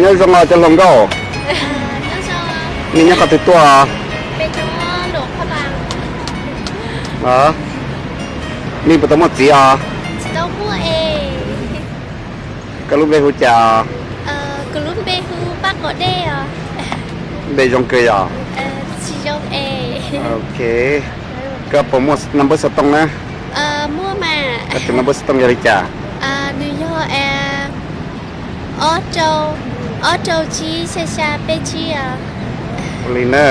Nyob zoo os cov hluas nkauj. Nej nyob qhov twg tuaj? Nej puas tau muaj txiv os? Koj lub npe hu cas? Npe zoo kawg yog? Ok. Koj puas muaj nab npawb xov tooj na? Koj tus nab npawb xov tooj yog li cas? Li na,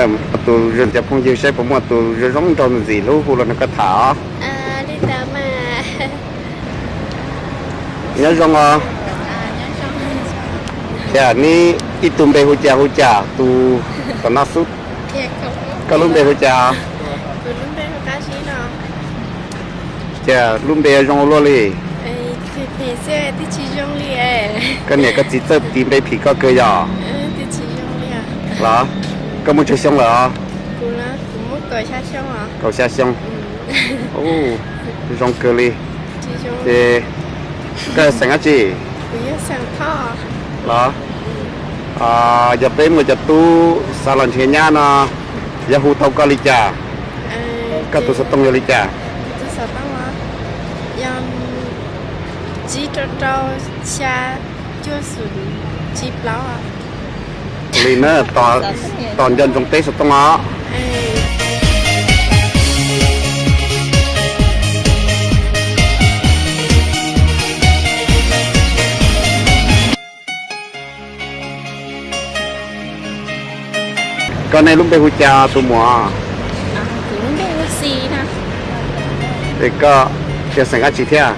tus zoo cov phooj ywg saib puas muaj tus zoo zoo nraug ntxim hlub hu los nrog koj tham os. Nyob zoo os. Cas neb ib tug npe hu cas hu cas tus tom no xwb? Koj lub npe hu cas? Cas lub npe zoo ua luaj li? Koj niam koj txiv txawj tis npe phim koj kawg yog? Los, koj muaj tsawg xyoo lawm os? Kaum xya xyoo. Zoo kawg li. Ces koj xeem dab tsi? Los, yog peb muaj cov tub xav los nrhiav nyab no, yuav hu tau koj li cas? Koj tus xov tooj yog li cas? Li na, tos nco ntsoov teb xov tooj os. Koj nej lub npe hu cas tus muam? Es koj yog xeem dab tsi thiab?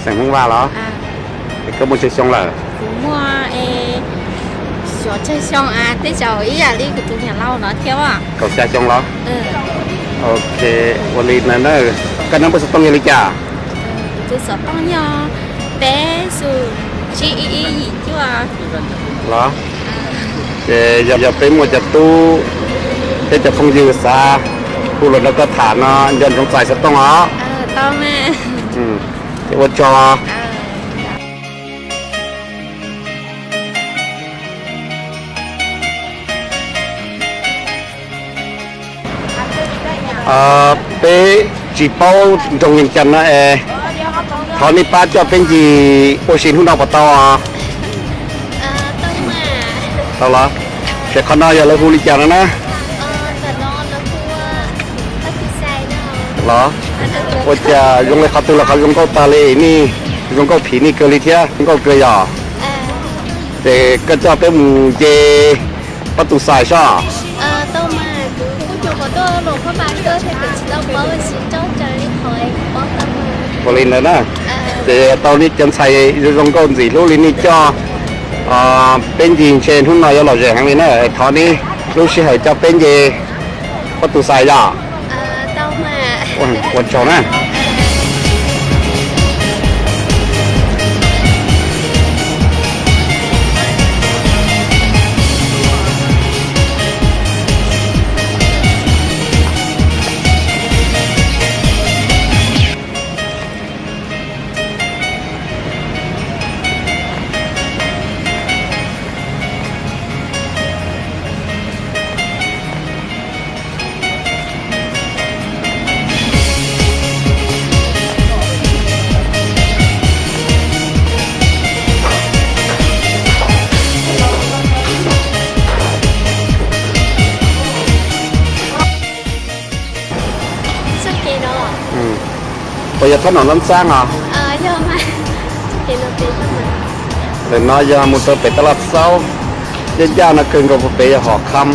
Xeem Hmoob Vaj los? Es koj muaj tsawg xyoo lawm? Kaum xya xyoo los? Ok, ua li na, koj nab npawb xov tooj yog li cas? Los, ces yog peb muaj cov tub thiab cov phooj ywg xav hu los nrog koj tham no nco ntsoov txais xov tooj os. Ces ua tsaug. Peb tsis paub nroog Vees Cas no es thov nej pab coj peb ncig ua si hnub no puas tau os? Tau los? Ces qhov no yog lawv hu li cas no na? Los, ua cas zoo li qhov twg los qhov zoo nkauj tag li, nej zoo nkauj phim nej kawg li thiab zoo nkauj kawg yog? Ces koj coj peb mus nce pob tw xais soj. Ua li ntawd na, ces tau nej cov ntxhais zoo zoo nkauj ntxim hlub li nej coj peb ncig ntshe hnub no yuav lom zem heev li na. Thov nej lub sij hawm coj peb nce pob tw xais yog? Ua tsaug na. Puas yog thaub nom nab xab os? Ntawm no yog mus rau pem taj laj xaub, ncaj ncaj no kawg nkaus puag pem yog hom kham.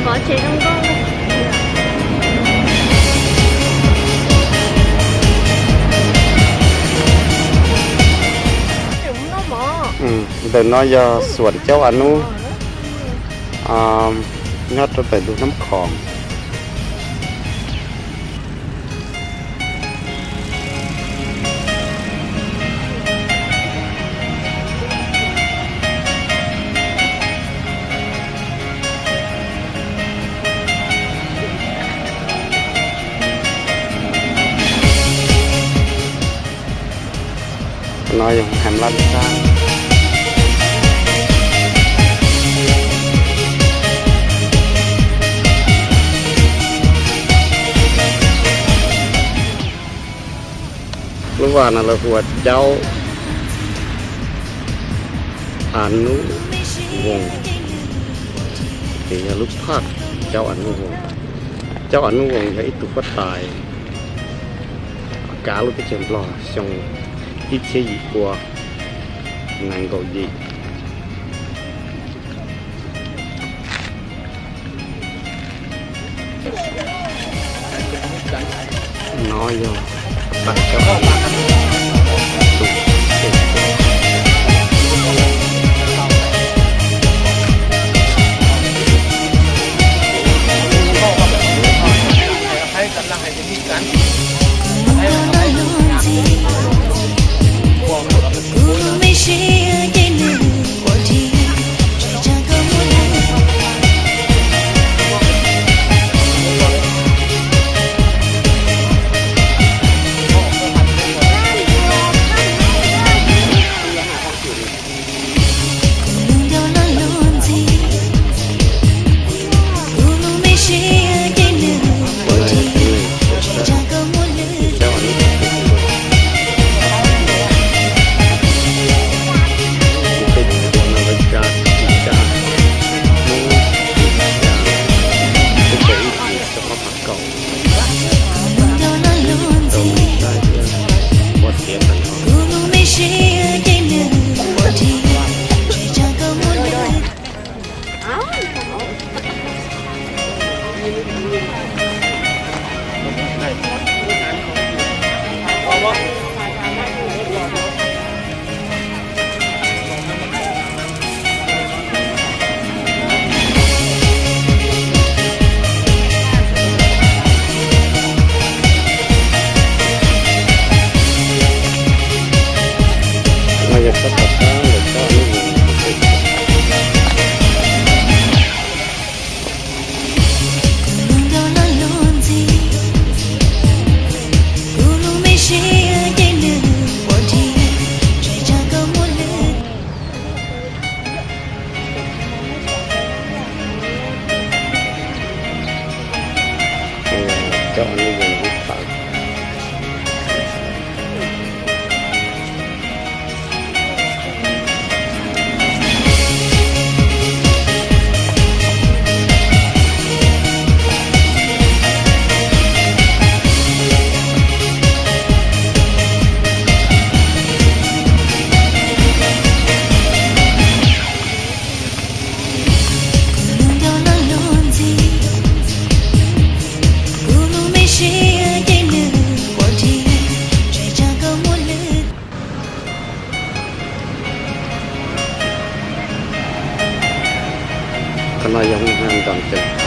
Pov tsev zoo nkauj. Ntawm no yog xuam caub a nub, nyob rau ntawm ntug Nab Khoom. No yog Ham Laj Xab. Lub vaj no lawv hu ua Caub A Nub Voos, ces yog lub phaj Caub A Nub Voos. Caub A Nub Voos yog ib tug huab tais kav lub teb chaws Nplog xyoo ib txhiab yim pua nees nkaum yim. No yog Qhov no yog nrog ceev qha.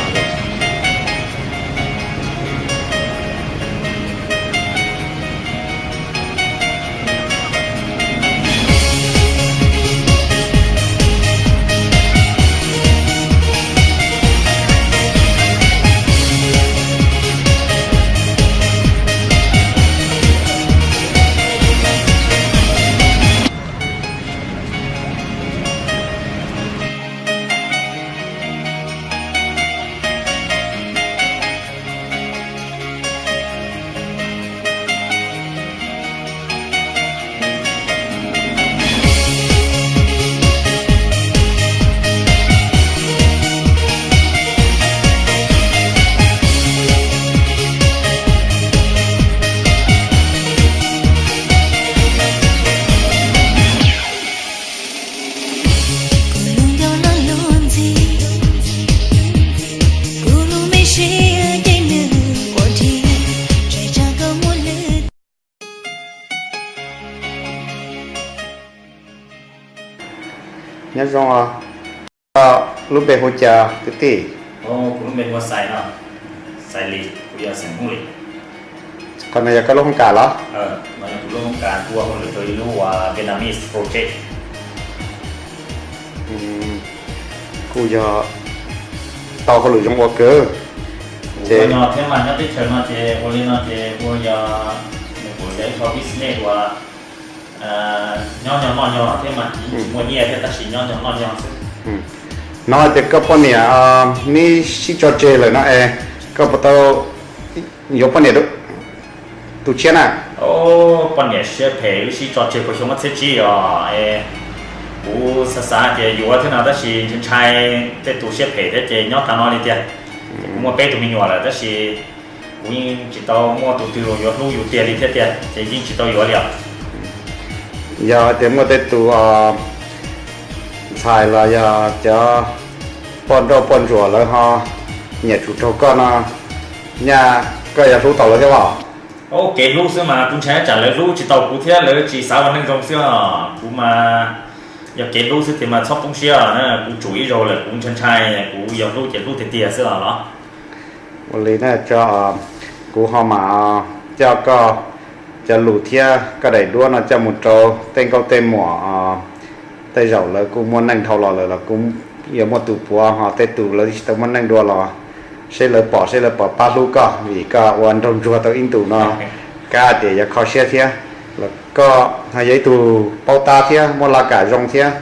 Nyob zoo os, koj lub npe hu cas kwv tij? Kuv lub npe hu Xais no, Xais Lis, kuv yog xeem Hmoob Lis. Qhov no yog koj lub hoob kas los? No yog kuv lub hoob kas, kuv ua hauj lwm rau ib lub uas Vietnamese project. Kuj yog tau hauj lwm zoo ua kawg. Ces ua no thiab mas nyob teb chaws no ces ua li no ces ua yog nws kuj yog ib qho business uas nyob nyob noj nyob thiab mas tsis muaj nyiaj thiab tab sis nyob nyob noj nyob xwb. No ces koj poj niam neb sib tso tseg lawm no es koj puas tau yuav poj niam tu siab na? Poj niam siab phem wb sib tso tseg puas xyoo ob txhiab tsib os. Kuv xav xav ces yuav thiab no tab sis ntshai ntshai tej tus siab phem thiab ces nyob tas no li tiag. Kuv muaj peb tus me nyuam lawm tab sis kuv yeej tsis tau muaj tus twg los yuav hlub yus tiag li thiab tiag ces yeej tsis tau yuav li os. Yog tias muaj tej tus ntxhais los yog cov poj nrauj poj ntsuam lawv ho nyiam tsum raug koj no, nyaj koj yuav hlub tau lawv thiab los? Kev hlub xwb mas kuv ntshai tsam lawv hlub tsis tau kuv thiab lawv tsis xav ua neej zoo xwb os. Kuv mas yog kev hlub xwb tiag mas txhob poob siab na, kuv tsum ib zaug lawm kuv ntshai ntshai, kuv yog hlub ces hlub tiag tiag xwb os los. Ua li na, kuv ho mam coj koj cov lus thiab koj daim duab no coj mus rau tej nkauj tej muam, tej zaum lawv kuj muaj neej dhau los lawm los kuj yuav muaj tus puav ho tej tus lawv tsis tau muaj neej dua los seb lawv pom seb lawv pom pab hlub koj vim koj ua nraug ntsuag tau ib ntus no, kab tias yuav kho siab thiab. Los koj ho yog ib tug paub tab thiab muaj laj kam zoo thiab,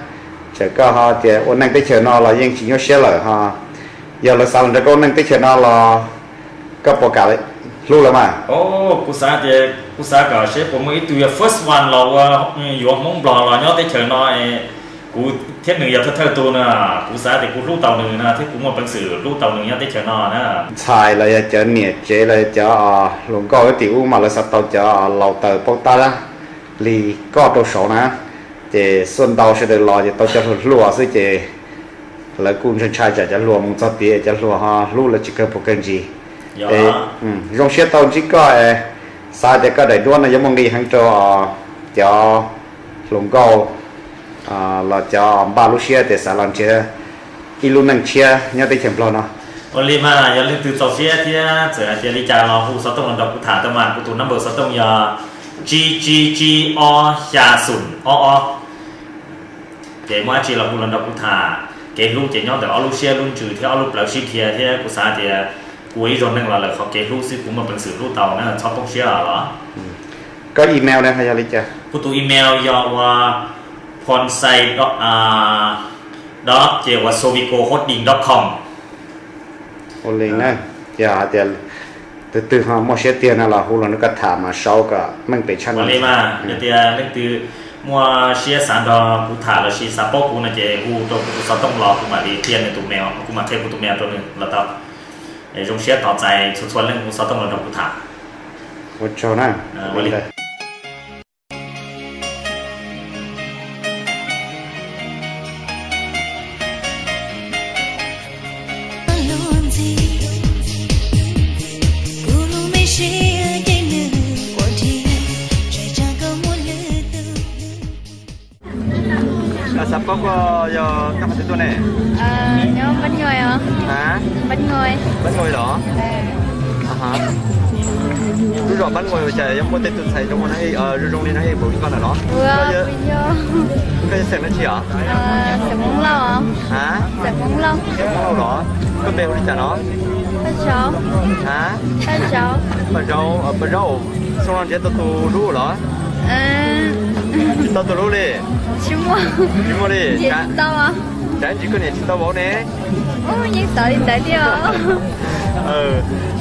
txawm koj ho tias ua neej teb chaws no los yeej tsis nyuaj siab lawm ho. Yog lawv xav los nrog koj ua neej teb chaws no los koj puas kam hlub lawv mas? Kuv xav tias kuv xav kom seb puas muaj ib tug yog first one los ua yuav Hmoob Nplog los nyob teb chaws no, kuv thiab nws yog thawj thawj tug na. Kuv xav tias kuv hlub tau nws no thiab kuv muaj peev xwm hlub tau nws nyob teb chaws no na. Ntxhais los yog cov niam tsev los yog cov hluas nkauj tim ub mas lawv xav tau cov laus taws paub tab li koj rau saud na, ces xuaj ntau sawv daws los ces tau cov hluas hluas xwb ces lawv kuj ntshai ntshai tsam cov hluas mus txog tid cov hluas ho hlub lawv tsis kawg puas kawg ntsis. Zoo siab tau ntsib koj, xav tias koj daim duab no yuav muaj nqis heev rau cov hluas nkauj los cov npaj lub siab tias xav los nrhiav ib lub neej tshiab nyob teb chaws Nplog no. Ua li mas yog leej twg txaus siab thiab txawm hais tias li cas los hu xov tooj los nrog kuv tham tau mas kuv tus number xov tooj yog tsib tsib tsib ob xya xoom ob ob. Ces muaj dab tsi los hu los nrog kuv tham. Kev hlub ces nyob ntawm ob lub siab lub ntsws thiab ob lub plawv sib dhia thiab kuv xav tias kuv ua ib zaug neeg los lawm qhov kev hlub xwb kuv muaj peev xwm hlub tau na, txhob poob siab los. Koj email ne yog li cas? Kuv tus email yog ua phonsai dot ces ua sovico holding dot com. Ua li na, yog hais tias tus twg ho muaj siab tiag no los hu los nrog koj tham mas sau kom meej pem tshaj no. Ua li mas yog tias leej twg muaj siab xav nrog kuv tham lossis xav paub kuv no ces hu rau kuv tus xov tooj los kuv mam li qhia nws tus mail, kuv mam qhia kuv tus mail rau nws los tau. Zoo siab tos txais txhua txhua leej hu xov tooj los nrog kuv tham. Ua tsaug na. Ua li. Xav paub koj yog koj qhov twg tuaj ne? Nyob Npab Nyuj os. Ha? Npab Nyuj. Npab Nyuj los? Lub zos Npab Nyuj ua cas yuav muaj tej tug ntxhais zoo zoo li no ib puas li koj na los? Koj yog xeem dab tsi os? Xeem Hmoob Lauj. Ha? Xeem Hmoob Lauj los? Koj npe hu li cas no? Ha? Paj Zaub. Paj Zaub, xyoo no nrhiav tau tus hlub los? Tsis tau tus hlub li? Tsis muaj li. Tsav ntsis koj niam tsis tau vauv ne? Yeej xav li ntawd thiab.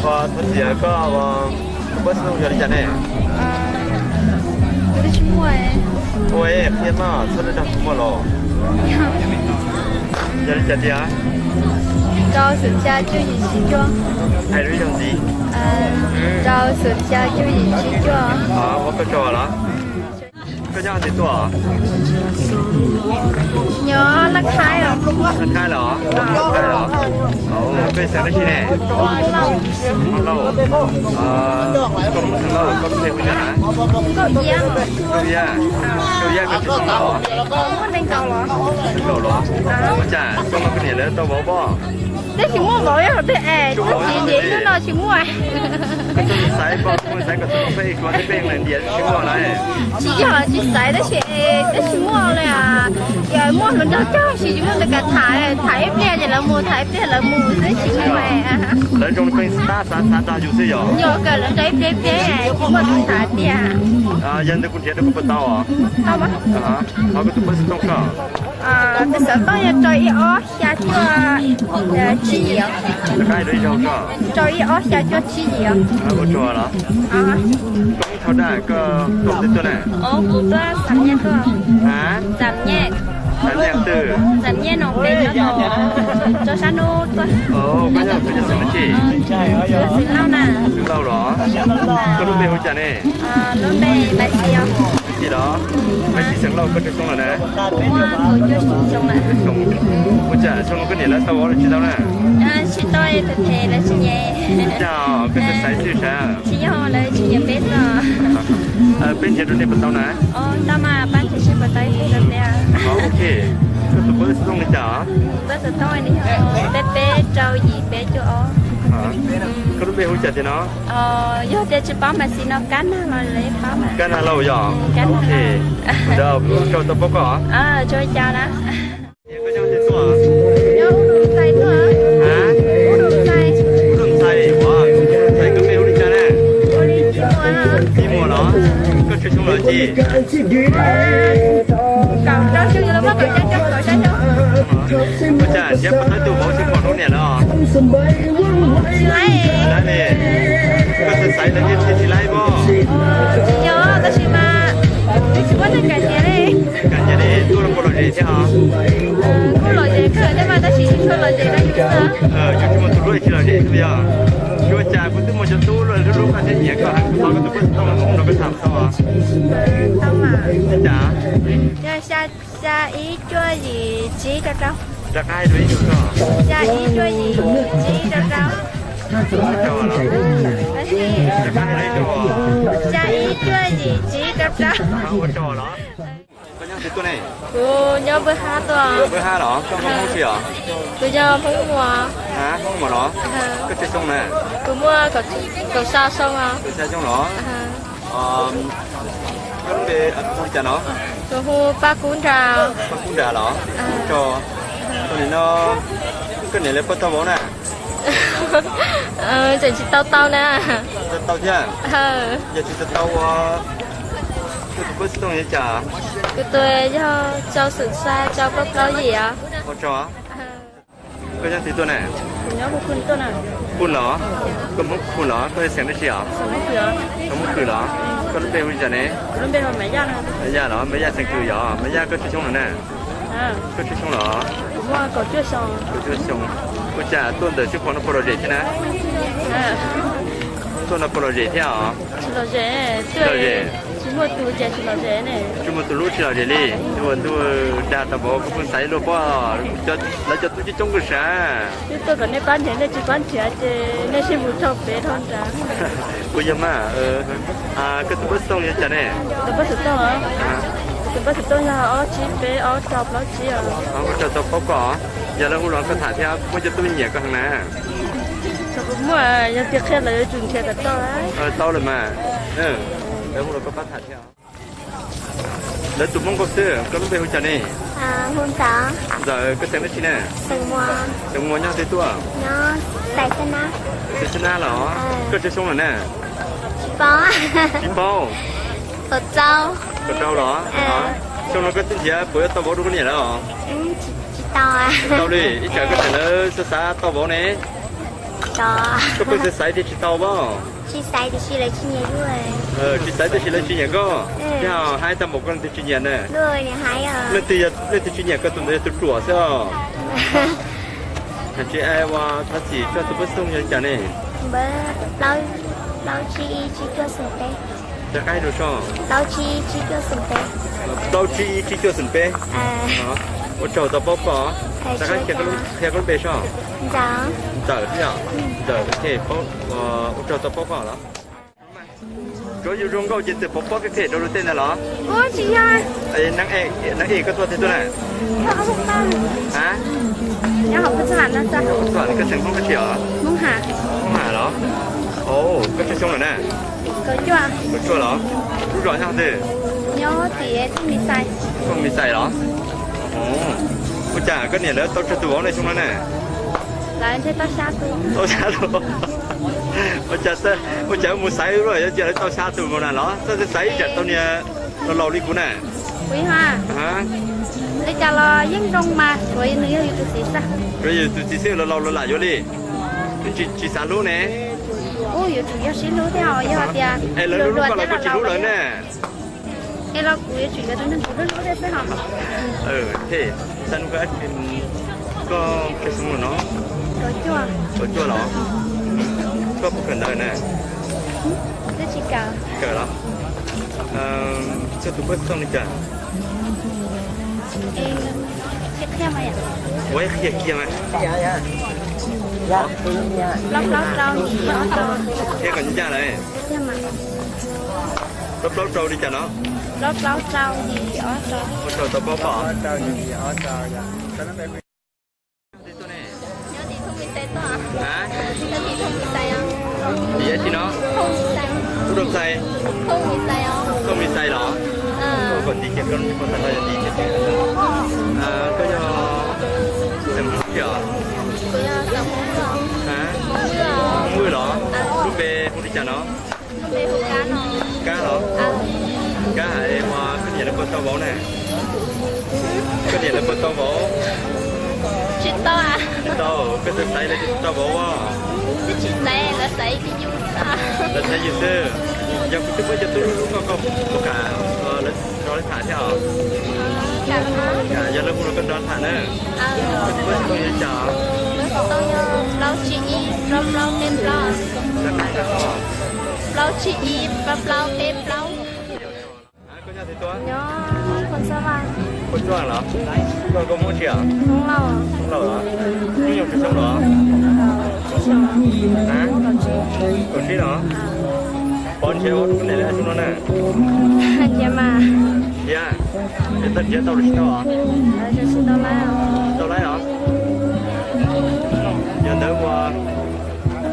Ua thov txim, koj npawb xov tooj yog li cas ne? Ua qhia maj txhob nrog kuv muaj los. Yog li cas tiag? Rau xoom xya cuaj yim tsib cuaj. Hais lus ib zaug ntxiv. Rau xoom xya cuaj yim tsib cuaj. Ua koj tsaug los. Koj nyob twg tuaj? Nyob Laj Khaib os. Laj Khaib los? Laj Khaib los? Koj xeem dab tsi ne? Hmoob Lauj. Koj Hmoob xeem Lauj, koj lub npe hu cas na? Nkauj Iab. Nkauj Iab, koj tsis Hmoob Lauj? Hmoob Lauj los? Ua cas xyoo no koj niam lawv tau vauv pob? Twb tsis muaj vauv, yog twb es tsis ntiav hnub no tsis muaj. Xaiv koj, xaiv koj tus peb hlua thiab peb ntiav tsis muaj lawm. Tsis yog tsis xaiv tab sis twb tsis muaj li. Yog muaj hluas nraug coob tab sis tsis muaj tus kam tham, tham ib pliag ces lawv mus, tham ib pliag lawv mus xwb tsis muaj. Lawv zoo li pheej tab xav xav dag yus xwb yog? Yog kawg, lawv nrog ib pliag ib pliag tsis muaj tus tham tiag. Yog ntawd kuv nrhiav rau koj puas tau? Tau mas. Thov koj tus pab xov tooj koj. Tus xov tooj yog rau ib ob xya cuaj tsib yim. Rau ib ob xya cuaj tsib yim. Ua tsaug los? Koj Hmoob Thoj Daj, koj tuaj twg tuaj na? Kuv tuaj Xam Nyaj tuaj. Xam Nyaj twg? Xam Nyaj no peb nyob rau sab hnub tuaj. Koj nyob xeem dab tsi? Xeem Lauj na. Xeem Lauj los? Koj lub npe hu cas ne? Lub npe Maiv Xis os. Maiv Xis los? Maiv Xis xeem Lauj, koj tsawg xyoo lawm na? Muaj kaum cuaj xyoo lawm. Ua cas xyoo no koj niam lawv tau vauv los tsis tau na? Tsis tau, tus phem lawv tsis nyiam. Yog koj xav xaiv xwb sav? Tsis yog, lawv tsis nyiam peb xwb. Peb nrhiav rau nej puas tau na? Tau mas, pab nrhiav seb puas tau ib tug rau peb. Ok, koj tus pab xov tooj li cas? Pab xov tooj peb peb rau yim peb cuaj ob. Koj lub npe hu cas tiag no? Yog tias tsis paub Maiv Xis no Kab Nag los lawv paub mas. Kab Nag Lauj yog? Kab Nag Lauj. Rau tau paub koj. Tsuas cas na. Koj nyob twg tuaj? Nyob Ub Dum Xais tuaj. Ub Dum Xais. Ub Dum Xais, ua, Xais koj npe hu li cas na? Hu li Txij Muas los? Koj tsawg xyoo lawm Txij? Kaum rau xyoo, yuav los muaj kaum rau, kaum rau xyoo. Ua cas nrhiav puas tau tus vauv xyov pom rau niam lawm os? Tsis laib. Tsis laib li. Koj xav xaiv lawv thiaj tsis laib pob? Tsis yog, tab sis mas twb tsis muaj neeg kam nyiam li. Kam nyiam li, tuaj los puas lom zem thiab os? Kuj lom zem kawg thiab mas tab sis tsis tshua lom zem rau yus xwb. Yus tsis muaj tus hlub tsis lom zem xwb yog? Ua cas kuv twb muaj cov tub hlub hlub koj thiab nyiam koj heev, kuv thov koj tus pab xov tooj mus rau koj tham tau os? Tau mas. Cas? Yog xya ib cuaj yim tsib rau rau. Rov qab hais dua ib zaug tso. Xya ib cuaj yim tsib rau rau. Xya ib cuaj yim tsib rau rau. Ua tsaug los. Koj nyob twg tuaj ne? Kuv nyob Npawg Hab tuaj. Npawg Hab los? Koj Hmoob Hmoob tsi os? Kuv yog Hmoob Muas. Hmoob Muas los? Koj tsawg xyoo na? Kuv muaj kaum xya xyoo os. Kaum xya xyoo los? Koj lub npe hu li cas no? Kuv hu Paj Kub Nra. Paj Kub Nra los? Tso, tso nim no koj niam lawv puas tau vauv na? Tseem tsis tau tau na. Tsis tau tau thiab? Yog tsis tau tau ua, koj tus pab xov tooj yog cas? Kuv tus yog Tsau Xwm Xa Tsau Plaub Plaub Yim os. Ua tsaug. Koj nyob twg tuaj na? Kuv nyob Phu Khw tuaj na. Phu Khw los? Koj Hmoob Phu Khw los? Koj xeem dab tsi os? Xeem Hmoob Khwm los? Koj lub npe hu li cas ne? Kuv lub npe hu Maiv Yaj na. Maiv Yaj los? Maiv Yaj xeem Khwm yog? Maiv Yaj koj tsawg xyoo lawm na? Koj tsawg xyoo lawm? Kuv muaj kaum cuaj xyoo. Kaum cuaj xyoo. Ua cas tuaj ntawm xyoob pos no puas lom zem thiab na? Tuaj no puas lom zem thiab os? Tsis lom zem, tsis lom zem. Tsis muaj tus ces tsis lom zem ne. Tsis muaj tus hlub tsis lom zem li. Ntuj, ntuj, dag tau npaum koj pheej xaiv luaj pob. Lawv cov tub coob coob kawg sav. Twb tuaj kom nej pab nrhiav, nej tsis pab nrhiav ces nej sib mus dhau pem dhau nrad. Kuj yog mas. Koj tus pab xov tooj yog cas ne? Tus pab xov tooj, tus pab xov tooj yog ob tsib peb ob rau plaub tsib os. Ob rau tau paub koj, yog lawv hu los koj tham thiab, muaj cov tub nyiam koj heev na. Txawm kuv muaj, yog tias qhia lawv yuav tsum nrhiav kom tau. Tau lawm mas, lawv hu los koj pab tham thiab. Lawv tus Hmoob Nkauj xwb, koj lub npe hu cas ne? Hu Ntxawm. Ntxawm, koj xeem dab tsi na? Xeem Muas. Xeem Muas, nyob twg tuaj? Nyob Xais Xab Nab. Xais Xab Nab los? Koj tsawg xyoo lawm na? Tsis paub. Tsis paub? Kaum rau. Kaum rau los? Xyoo no koj twb nrhiav puas yuav tau vauv rau koj niam lawm? Tsis tau. Tsis tau li, ib tsam koj niam lawv xav xav tau vauv ne. Koj pheej xav xaiv thiaj tsis tau pob? Tsis xaiv tiam sis lawv tsis nyiam koj. Thiab hais tau npaum koj leej twg tsis nyiam na? Leej twg tsis nyiam koj tus ntawd yog tus ruam xwb os. Hais tsis, ua thov txim, koj tus pab xov tooj yog li cas ne? Plaub tsib ib tsib cuaj xoom peb. Rov qab hais dua soj. Plaub tsib ib tsib cuaj xoom peb. Plaub tsib ib tsib cuaj xoom peb. Ua tsaug tau paub koj. Rov qab qhia koj lub npe soj. Ntxawm thiab. Ntxawm, ua tsaug tau paub koj los. Tsuav yus zoo nkauj ces txawm pov pob phem phem rau luag tej ntag los? Neeb ej koj tuaj twg tuaj na? Koj xeem Hmoob koj tsis os? Hmoob Ham los? Koj tsawg xyoo lawm na? Kaum cuaj los? Lub zos nyob twg? Thoj Mis Xais los? Ua cas koj niam lawv tau tsawg tus vauv ne xyoo no na? Tau xya tus. Ua cas mus xaiv lub los yuav cia lawv tau xya tus nkaus na los? Txhob xaiv ib tsam tau niag laus laus li kuv na. Li cas los yeej zoo mas, tsuav nws yog yus tus txiv xwb. Tsuav yus tus txiv xwb, laus laus los lam yuav li. Tsis xav hlub ne. Yuav tsum yog sib hlub thiab, yog tias lawv hlub koj los koj tsis hlub lawv ne. Es los kuv yuav tsum yuav tus neeg kuv hlub hlub thiab xwb hos. Koj tsawg xyoo lawm no? Kaum cuaj los? Koj puas kawm ntawv na? Kawm los? Koj tus koj xyoo li cas? Ua ib qhia kiag mas. Qhia kom ncaj lawm. Plaub plaub rau li cas no? Ua tsaug tau paub koj. Tim dab tsi no? Ub rau xais. Thoj Mis Xais los? Kom nti kiag rau, yog nti kiag. Koj yog xeem Hmoob tiag? Hmoob Vwj los? Lub npe hu li cas no? Kab los? Kab hais ua koj niam lawv puas tau vauv na? Koj niam lawv puas tau vauv? Tsis tau, koj twb xaiv lawv tsis tau vauv. Lawv xaiv yus xwb. Yog kuv twb muab cov tub hlub koj, koj puas kam lawv rov lawv tham thiab os? Yog lawv hu los koj nrog tham na. Koj tus xov tooj yog li cas? Plaub tsib ib plaub plaub peb plaub. Plaub tsib ib plaub plaub peb plaub. Koj nyob twg tuaj? Nyob Phu Txaj Vaj. Phu Txaj Vaj los? Koj, koj Hmoob tsi os? Hmoob Lauj. Hmoob Lauj los? Hnub nyoog tsawg xyoo los? Kaum tsib los? Pov nrhiav ob tug niam lawv xyoo no na? Nrhiav mas. Nrhiav, es tau nrhiav tau los tsis tau os? Tsis tau laib os. Yog ntawd ua,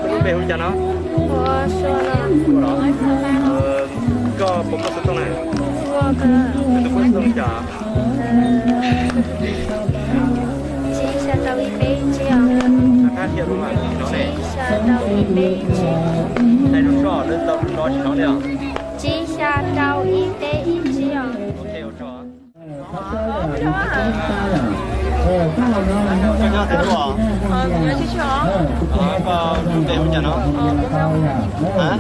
koj lub npe hu li cas no? Ua Sua los? Koj puas koj xov tooj na? Koj tus koj xov tooj li cas? Tsib xya rau ib peb ib tsib os. Tsib xya rau ib peb ib tsib. Tsib xya rau ib peb ib tsib os. Koj nyob twg tuaj? Koj lub npe hu li cas no?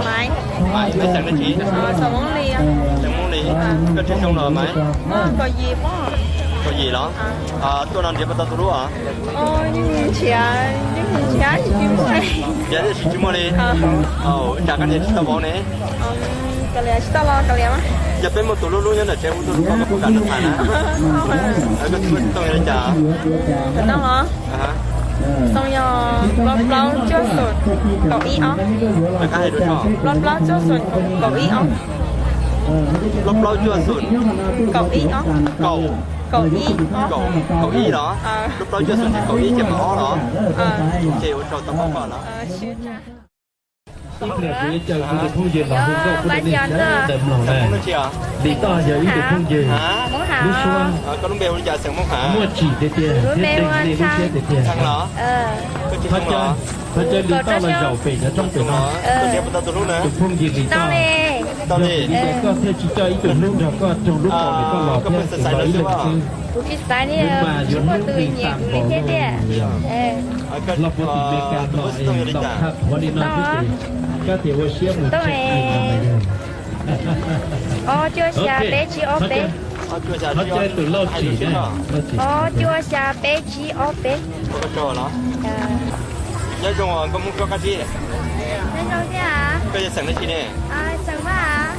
Maiv. Maiv, Maiv xeem dab tsi? Xeem Hmoob Lis. Koj tsawg xyoo los Maiv? Kaum yim los? Tuaj no nrhiav puas tau tus hlub os? Nrhiav tiam sis tsis muaj li. Ua cas koj niam tsis tau vauv ne? Yog peb muaj tus hlub hlub nyob ntawm tsev hu tuaj hlub koj, koj puas kam nrog tham na? Koj tus xov tooj yog li cas? Xov tooj los? Xov tooj yog plaub plaub cuaj xoom kaum ib ob. Rov qab hais dua soj. Plaub plaub cuaj xoom kaum ib ob. Plaub plaub cuaj xoom kaum ib ob. Kaum, kaum ib, kaum ib los? Plaub plaub cuaj xoom kaum ib ces mam ob los? Ok, ua tsaug tau paub koj los. Ib pliag kuv yuav caw kuv tus phooj ywg los hu nkauj pub rau nej sawv daws mloog na. Lim Toj yog ib tug phooj ywg lub suab. Koj lub npe hu li cas? Xeem Hmoob Ham. Muaj tsim tiag tiag thiab deeg nej lub siab tiag tiag. Thov caw Lim Toj los zaum pem cov roob pem no. Tus phooj ywg Lim Toj, lim tias koj thiaj tsis coj ib tug hlub nrog koj raug lub paus, koj los thiab tus los ib leeg xwb. Kuv tsis xaiv li, kuv tsis muaj tus nyiam kuv li thiab tiag. Los puag tim Meskas los es los qha qhuav li no xwb ces koj tias ua siab mus tseem ib no na yog. Ob cuaj xya peb tsib ob peb. Thov caw tus Lauj Tsim na. Ob cuaj xya peb tsib ob peb. Nyob zoo, koj Hmoob Suab Qab Zib. Nyob zoo thiab. Koj yog xeem dab tsi ne? Xeem Vaj.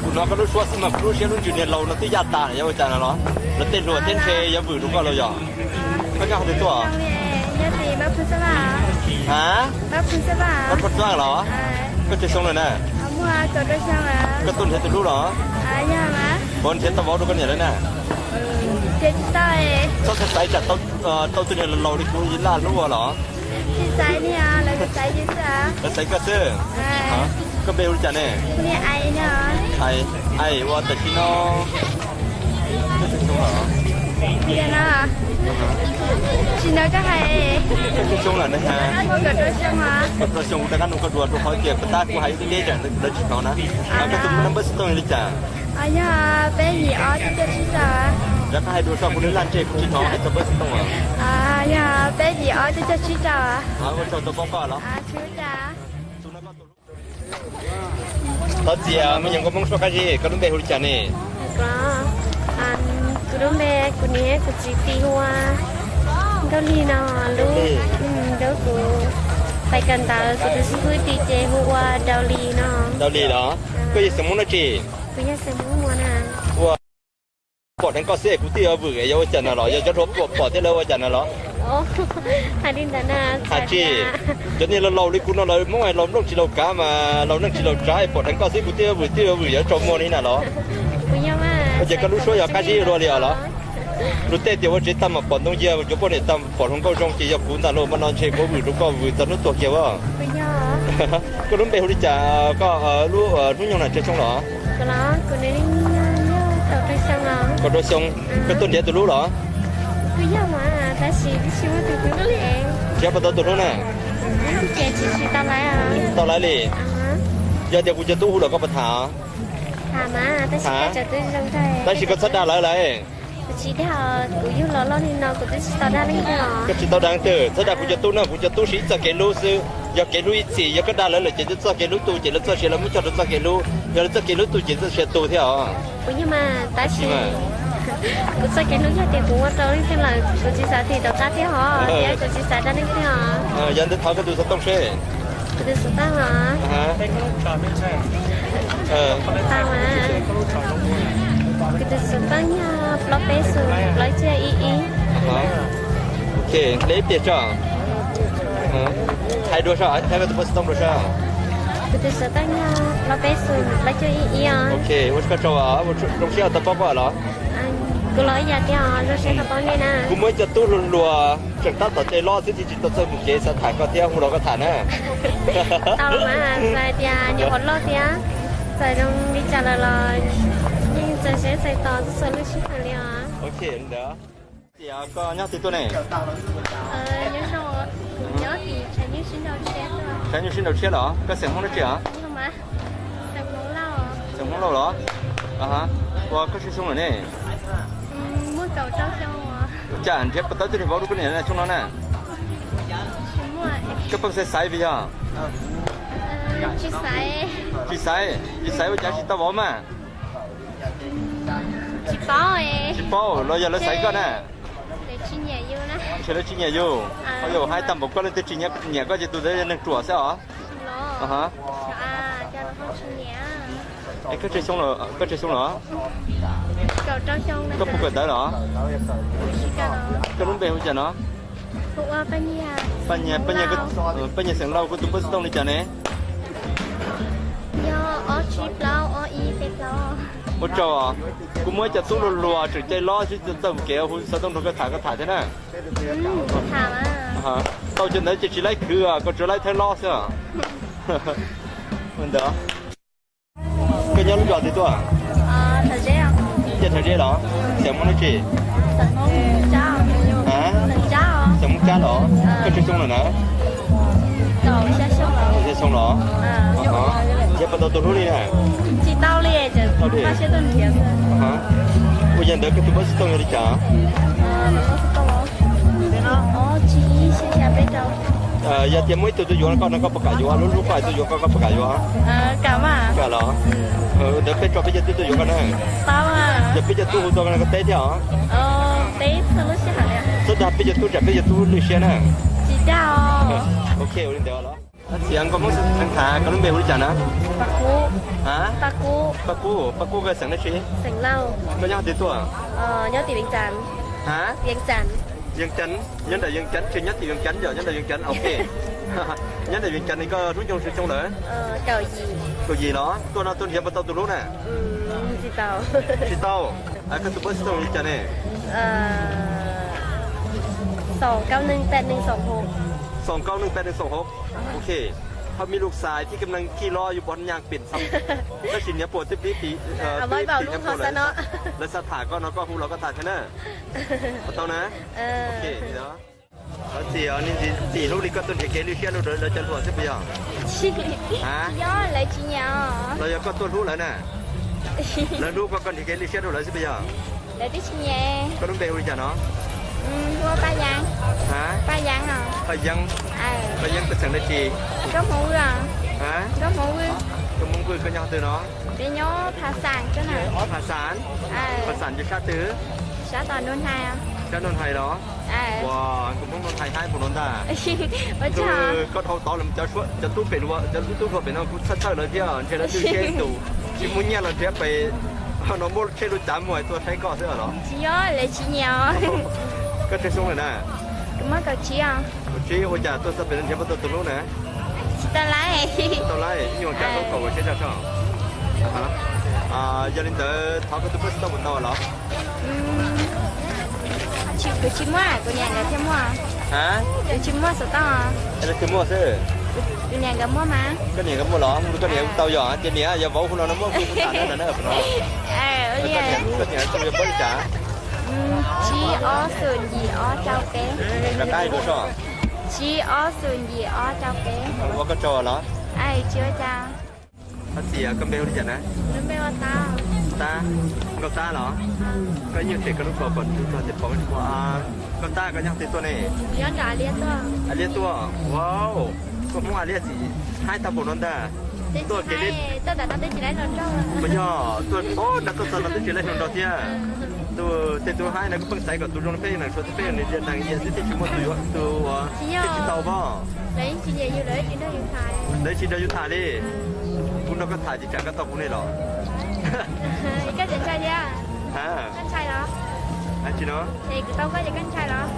Kuv No koj lub suab xwb mas kuv lub siab lub ntsws niag laus no twb yaj tas lawm, yuav ua cas no los? Lawv tej hluas thiab ntshe yuav vwm rau koj los yog? Koj nyob qhov twg tuaj? Ha? Koj Phoos Xaj los? Koj tsawg xyoo lawm na? Koj tuaj nrhiav tus hlub los? Puas nrhiav tau vauv rau koj niam lawm na? Txhob xaiv xaiv tsam tau tus niag laus laus li kuv laj hlub ua los? Lawv xaiv koj xwb. Koj npe hu li cas ne? Ais, ua tam sim no koj tsawg xyoo lawm? Koj tsawg xyoo lawm ne? Kaum rau xyoo. Kuv rov qab nug koj dua rau qhov tias puas tab kuv hais ib lub teb tsam lawv tsis hnov na. Koj tus number xov tooj yog li cas? Rov qab hais dua tso, kuv lub laj ntseg kuv tsis hnov, hais txog number xov tooj. Ua tsaug tau paub koj los. Thov txim, me nyuam nkauj Hmoob suab qab zib, koj lub npe hu li cas ne? Kuv lub npe, kuv niam kuv txiv tis hu ua Nkauj Lig no, lub, lub kuv pais kawm ntawv kuv tus xib fwb tis ces hu ua Dau Lis no. Dau Lis los? Koj yog xeem Hmoob dab tsi? Kuv yog xeem Hmoob Muas na. Ua, pom dheev koj xwb kuv twb yuav vwm, yuav ua cas no los? Yog cov hluas pom thiab lawv ua cas no los? Hais li ntawd na. Hais tsis, cov niag laus laus li kuv no lawv Hmoob laus nplooj tsis laus kav mas laus neej tsis laus tsav, pom dheev koj xwb kuv twb yuav vwm, twb yuav vwm yuav tsaus muag li na los? Ces koj lub suab yog qab zib dua li os los? Luag tej tias ua tsev tag mas pom ntoo yiag, cuag poj niam tag pom hluas nkauj zoo, ces yog kuv ntag lauj, mas no ntshe kuv vwm rau koj vwm txog hnub tuag kiag as. Koj lub npe hu li cas, koj lub hnub nyoog na, tsawg xyoo los? Kaum rau xyoo. Koj tuaj nrhiav tus hlub los? Nrhiav puas tau tus hlub na? Tsis tau lawv li. Yog tias kuv cov tub hu los koj puas tham? Tab sis koj txhob dag lawv lawm. Koj tsis tau dag leej twg, txhob dag kuv cov tub na, kuv cov tub siv ib txoj kev hlub xwb. Yog kev hlub ib txhis, yog koj dag lawv lawm ces txoj kev hlub tu ces lawv txoj sia lawv muab coj rau txoj kev hlub, yog lawv txoj kev hlub tu ces txoj sia tu thiab os. Kuv yog mas, tab sis kuv txoj kev hlub yog tias kuv ua rau leej twg lawm kuv tsis xav tim tom qab thiab hos, thiab kuv tsis xav dag leej twg os. Yog ntawd thov koj tus xov tooj seb. Kuv tus xov tooj os. Kuv tus xov tooj yog plaub peb xoom plaub cuaj ib ib. Ok, hle ib pliag tso. Hais dua seb, hais koj tus xov tooj dua seb. Kuv tus xov tooj yog plaub peb xoom plaub cuaj ib ib os. Ok, ua tsaug, zoo siab tau paub koj los. Kuv los ib yam thiab os, zoo siab tau paub nej na. Kuv muaj ib co tub hluas hluas tseem tab tom cai loj xwb thiaj tsis tau txawj mus kev, xav tham koj thiab hu los koj tham na. Tau los mas, txawm hais tias nyuam qhuav loj thiab, txawm zoo li cas lawm los yeej txawm siab txawm tos txhua lub sij hawm li os. Ok, ntawd. Tias koj nyob twg tuaj ne? Tshav nyuj sib nraus tshiab los? Koj xeem Hmoob dab tsi os? Xeem Hmoob Lauj los? Ua koj tsawg xyoo lawm ne? Ua cas nrhiav puas tau tus niag vauv rau koj niam xyoo no na? Koj pheej xaiv xaiv vim yog? Tsis xaiv, tsis xaiv ua cas tsis tau vauv mas? Tsis paub los yog lawv xaiv koj na? Ntshe lawv tsis nyiam yus. Ho yog hais tag npaum koj leej twg tsis nyiam koj ces tus ntawd yog neeg ruam xwb os. Koj tsawg xyoo los? Koj puas kawm ntawv los? Koj lub npe hu cas no? Paj Nyiag, Paj Nyiag, Paj Nyiag xeem Lauj, koj tus npawb xov tooj li cas ne? Ua tsaug, kuv muaj ib co tub hluas hluas tseem cai loj xwb txawj mus kev, hu xov tooj nrog koj tham koj tham thiab na. Tau cov ntawd ces tsis laib khwv, koj tsuas laib thawj loj xwb. Ua ntawd. Koj nyob lub zos twg tuaj? Cia Thav Zeb los? Xeem Hmoob dab tsi? Xeem Hmoob Tsab los? Koj tsawg xyoo lawm na? Xyoo los? Nrhiav puas tau tus hlub li na? Ua li. Ua yog ntawd koj tus npawb xov tooj yog li cas? Yog tias muaj ib tug tuaj yuav koj no koj puas kam yuav, lub hlub koj tuaj yuav koj, koj puas kam yuav? Kam los? Ntawd peb tso peb cov tub tuaj yuav koj na. Yog peb cov tub hu tau koj teb thiab os. Txhob dag peb cov tub tsam peb cov tub lwj siab na. Ok, ua li ntawd los. Txiv, koj Hmoob xeem Thav, koj lub npe hu li cas na? Paj Kub. Ha? Paj Kub. Paj Kub, Paj Kub koj xeem dab tsi? Xeem Lauj. Koj nyob qhov twg tuaj? Nyob tim Vias Cas. Ha? Vias Cas. Vias Cas, nyob nram Vias Cas, tsis nyob tim Vias Cas yom, nyob nram Vias Cas, ok. Nyob nram Vias Cas ne koj hnub nyoog tsawg xyoo lawm? Kaum yim los? Tuaj no tuaj nrhiav puas tau tus hlub na? Tsis tau. Koj tus pab xov tooj li cas ne? Xoom kaub neej peb neej xoom hauv. Xoom kaub neej peb neej xoom hauv. Ok. Ho me lus xais thiab kam neeg kij los yus pom nyaj pem xov. Tab sis niam puas twb pib pib pom lawv, lawv xav tham koj no koj hu los koj tham thiab na. Puas tau na? Ok. Txiv, txiv hlub li koj tuaj nrhiav kev lwj siab rau lawv cov hluas xwb puas yog? Los yog koj tuaj hlub lawv na? Lawv hlub koj, koj nrhiav kev lwj siab rau lawv xwb puas yog? Koj lub npe hu li cas no? Paj Yeeb. Paj Yeeb, koj xeem dab tsi? Koj Hmoob Vwj, koj nyob qhov twg no? Pha Xas, Pha Xas yog sab twg? Sab Noo Hais los? Ua, koj Hmoob Noo Hais haib npaum no ntag. Koj dhau tod los cov tub pem, cov tub hluas pem no kuv txhawj txhawj lawv thiab, ntshe lawv twb seb tus tsis muaj nyiaj los nrhiav pem no muab tsheb lub cav muag tuaj saib koj xwb los? Koj tsawg xyoo lawm na? Kaum tsib, ua cas tuaj txog pem no nrhiav puas tau tus hlub na? Tsis tau laib, nyuag kab hlub kaum ua tsheb tag tso. Yog li ntawd thov koj tus pab xov tooj puas tau los? Kuv tsis muaj, kuv niam nkawd thiaj muaj. Kuv tsis muaj xov tooj. Tus niam nkawd muaj mas. Koj niam nkawd muaj los? Koj niam kuj tau yog tias niam yog vauv hu los no muab kuv tham na no. Koj niam hu yog pab li cas? Tsib ob xoom yim ob rau peb. Rov qab ib lus soj. Tsib ob xoom yim ob rau peb. Ua koj tsaug los? Tsis ua cas. Txiv, koj npe hu li cas na? Tab, Nkauj Tab los? Koj yeej tseg koj lub kos kom tsuj txog tias pom tsis pom. Nkauj Tab, koj nyob twg tuaj ne? A Liab tuaj. Wow, koj Hmoob A Liab txiv haib tag npaum no ntag. Tuaj kev li, puas yog tuaj nram tuaj txog no twb tsis laij hluas nraug thiab. Tus tej tug haib no kuj pheej xaiv kom tus zoo li peb neeg Suav teb peb neeg Vias Cas thiab tsis muaj tus yuav tus uas tsis tau pob. Lawv tsis nrog yus tham li. Kuv nrog koj tham ces tsam koj tau kuv ne los? Tsis no,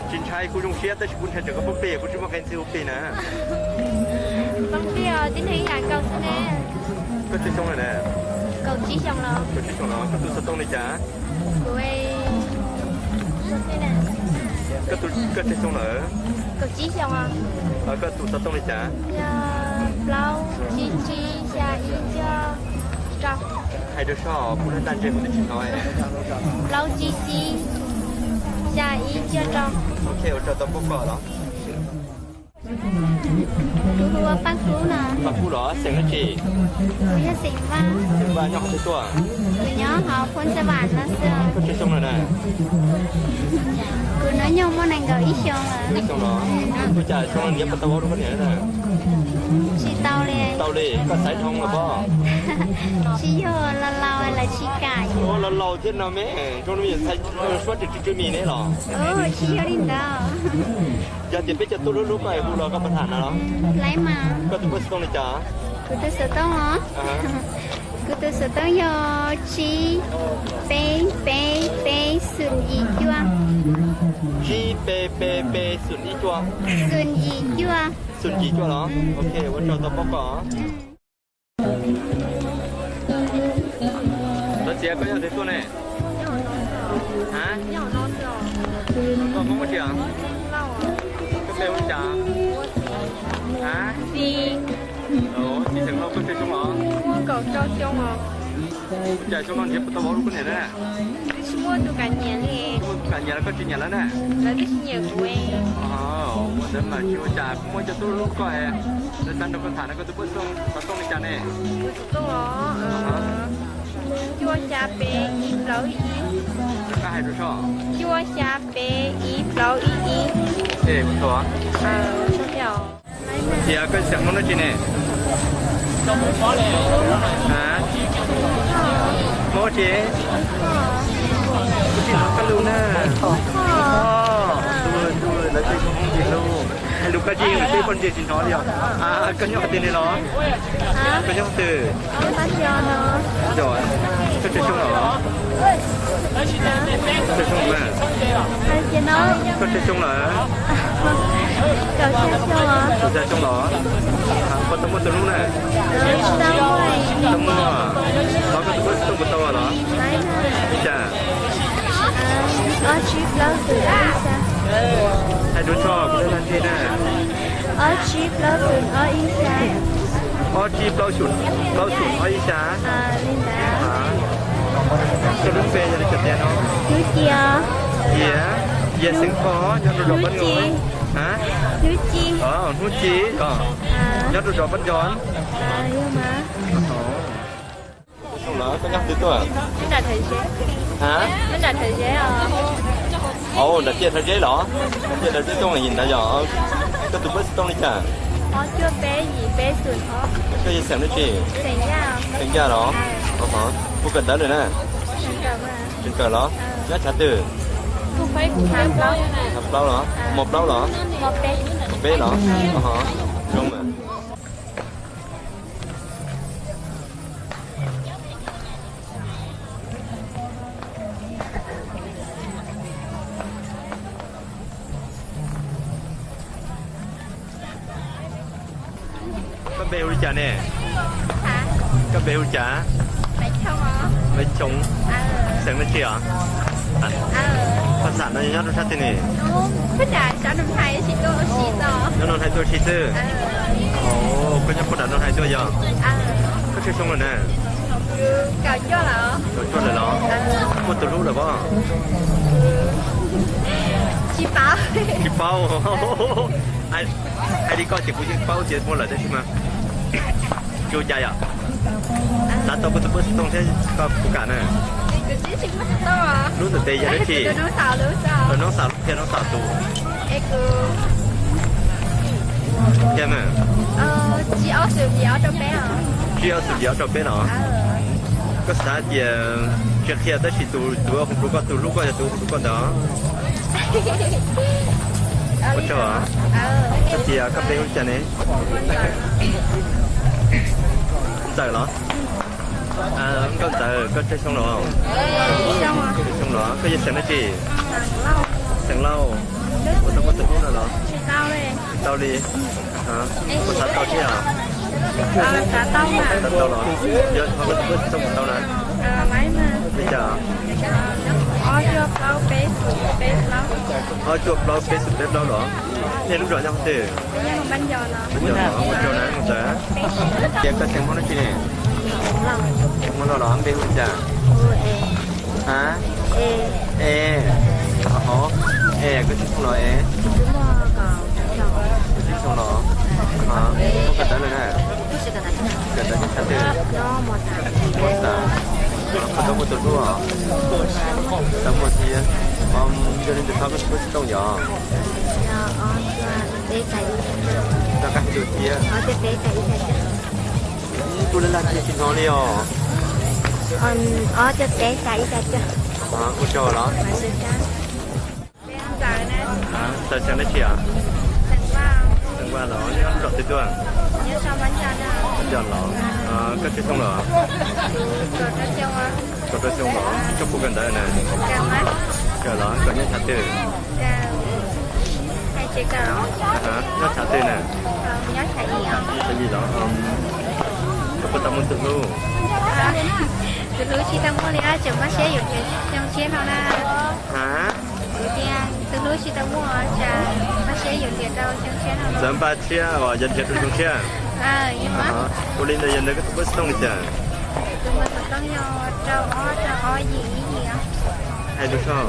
tsis ntshai, kuv zoo siab tab sis kuv ntshai tsam koj poob plig, kuv tsis muaj qee txhij hu plig na. Koj tsawg xyoo lawm na? Kaum tsib xyoo los? Koj tus xov tooj li cas? Koj tsawg xyoo lawm? Koj tus xov tooj li cas? Plaub tsib tsib xya ib cuaj rau. Hais rau soj, kuv lub ntaj ntseg kuv twb tsis hnov. Plaub tsib tsib xya ib cuaj rau. Ok, ua tsaug tau pab koj los. Kuv hu ua Paj Kub no. Paj Kub los, xeem dab tsi? Kuv yog xeem Vaj. Xeem Vaj nyob qhov twg tuaj? Kuv nyob hauv Phoos Xas Vas no xwb. Koj tsawg xyoo lawm na? Kuv hnub nyoog muaj nees nkaum ib xyoo lawm. Ib xyoo los? Ua cas xyoo no nrhiav puas tau vauv rau koj niam na? Tsis tau li. Tau li, koj xaiv dhau lawm pob? Tsis yog, laus laus lawv tsis kam. Laus laus thiab no me, zoo li me nyuam ntxhais suab tsis tsw mis ne los? Tsis yog li ntawd. Yog tias peb cov tub hlub hlub koj es hu los koj puas tham no los? Laib mas. Koj tus pab xov tooj li cas? Kuv tus xov tooj os? Kuv tus xov tooj yog tsib peb peb peb xoom yim cuaj. Tsib peb peb peb xoom yim cuaj. Xoom yim cuaj. Xoom yim cuaj los? Ok, ua tsaug tau pab koj. Lov txiv, koj nyob twg tuaj ne? Ha? Koj Hmoob dab tsi? Koj npe hu li cas? Ha? Txiv Xeem Lauj, koj tsawg xyoo los? Kaum rau xyoo os. Ua cas xyoo no nrhiav puas tau vauv rau koj niam na? Twb tsis muaj tus kam nyiam li. Tsis muaj tus kam nyiam los koj tsis nyiam lawv na? Lawv twb tsis nyiam kuv. Ua ntawd mas tsis ua cas, kuv muaj cov tub hlub koj, lawv xav nrog koj tham no. Koj tus pab xov tooj li cas ne? Kuv tus xov tooj los? Cuaj xya peb ib plaub ib ib. Rov qab hais rau soj. Cuaj xya peb ib plaub ib ib. Txiv, koj xeem Hmoob dab tsi ne? Hmoob dab tsi? Koj lus na? Lawv tej Hmoob ntxim hlub. Hais lus koj Tsis, poj ntse tsis hnov li os. Koj nyob qhov twg ne los? Koj nyob qhov twg? Yog, koj tsawg xyoo lawm? Koj tsawg xyoo na? Koj tsawg xyoo lawm? Kaum xya xyoo los? Puas tau muaj tus hlub na? Tau muaj. Los koj tus poj xov tooj puas tau los? Li cas? Hais dua tso, kuv lam ntse na. Ob tsib plaub xoom ob ib xya. Ob tsib plaub xoom, plaub xoom ob ib xya. Koj lub npe yog li cas tiag no? Cia, Cia xeem Pov, nyob rau zos Pab Nco. Hnub Ci os, nyob rau zos Pab Nco. Koj nyob twg tuaj? Nram tiaj Thawv Zeb los? Nram tiaj Thawv Zeb tuaj ntawd yog. Koj tus poj xov tooj li cas? Koj yog xeem dab tsi? Xeem Yaj los? Puas kawm ntawv lawm na? Tseem kawm los? Nyob tshav twg? Tshav plaub los? Mos plaub los? Mos peb los? Zoo mas. Koj npe hu li cas ne? Koj npe hu li cas? Maiv Choo. Xeem dab tsi os? Phaj xam no nyob rau sab twg ne? Nyob Noo Hais tuaj ua si xwb. Koj nyob puag nram Noo Hais tuaj yog? Koj tsawg xyoo lawm na? Kaum cuaj lawm los? Muaj tus hlub lawm pob? Tsis paub. Hais li koj ces kuv yeej paub tias muaj lawm tab sis mas tsis ua cas yom. Xav tau koj tus poj xov tooj thiab koj puas kam na? Lub ntiaj teb yog dab tsi? Tus noob xaus thiab noob xaus tus. Thiab mas tsib ob xoom yim ob rau peb los? Koj xav tias tsis qhia tab sis tus tus hu rau koj, tus hlub koj yog tus hu rau koj ntawd. Ua tsaug. Koj tias koj npe hu li cas ne? Ntxawm los? Nkauj Ntxawm, koj tsawg xyoo los? Tsawg xyoo los? Koj yog xeem dab tsi? Xeem Lauj. Puas tau muaj tus hlub no los? Tsis tau li. Puas xav tau thiab? Xav tau los? Yog thov koj tus poj xov tooj puas tau na? Li cas? Ob cuaj plaub peb xoom peb plaub los? Nej lub zos nyob qhov twg? Ua tsaug na Nkauj Ntxawm. Tias koj xeem Hmoob dab tsi ne? Hmoob Lauj los, npe hu li cas? A, E, o, E, koj tsawg xyoo los E? Koj tsawg xyoo los? Koj kawm ntawv lawm na? Kawm ntawv nyob tshav twg? Mos xas. Puas tau muaj tus hlub os? Tau muaj thiab. Yog li ntawd thov koj tus poj xov tooj yog? Rov qab hais dua thiab. Kuv laj laj cia tsis hnov li os. Ua tsaug los. Ntxawm xeem dab tsi os? Xeem Vaj los, nyob lub zos twg tuaj? Nyob los. Koj tsawg xyoo los? Kaum rau xyoo los, koj puas kawm ntawv na? Kawm los, koj nyob tshav twg? Nyob tshav twg na? Tshav yim los. Koj puas tau muaj tus hlub? Tus hlub tsis tau muaj li, tseem mob siab yuav nrhiav xyoo tshiab no na. Ha? Kuv tias tus hlub tsis tau muaj, tsam mob siab yuav nrhiav rau xyoo tshiab no. Txawm npaj siab uas yuav nrhiav rau xyoo tshiab. Ua li ntawd yog ntawd koj tus poj xov tooj li cas? Tus poj xov tooj yog rau ob rau ob yim ib yim. Hais rau soj.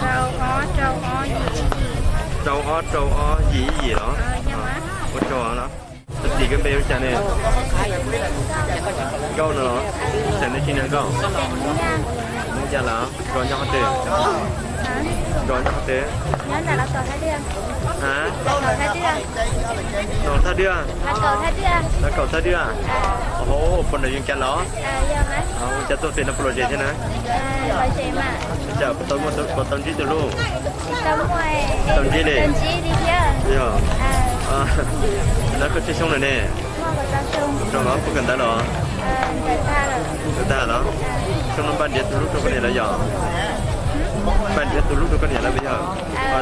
Rau ob rau ob yim ib yim. Rau ob rau ob yim ib yim los? Ua tsaug los. Txiv, koj npe hu li cas ne? Nkauj no los? Xeem dab tsi ne Nkauj? Hmoob Yaj los? Koj nyob qhov twg? Nyob qhov twg? Nyob ntawm Los Kaum Thaj Dwaj. Hais Los Kaum Thaj Dwaj. Los Kaum Thaj Dwaj? Los Kaum Thaj Dwaj. Ov, puas nram Vias Cas los? Ua cas tuaj pem no puas lom zem thiab na? Ua cas puas tau muaj, puas tau ntsib tus hlub? Tau ntsib li. Yog. Lawv koj tsawg xyoo lawm ne? Rau los puas kawm ntawv los? Kawm tag los? Xyoo no npaj nrhiav tus hlub rau koj niam lawm yog? Npaj nrhiav tus hlub rau koj niam lawm puas yog?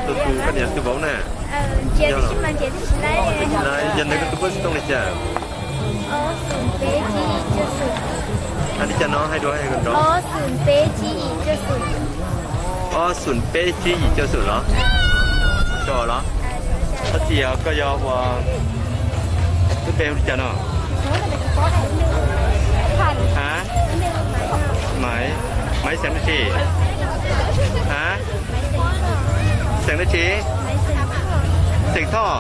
Tus tus koj niam tus vauv na. Yog ntawd koj tus puab xov tooj li cas? Hais li cas no, hais dua hais nrov. Ob xoom peb tsib yim cuaj xoom los? Tso los. Thov txim, koj yog ua, lub npe hu li cas no? A, Maiv, Maiv xeem dab tsi? A, xeem dab tsi? Xeem Thoj.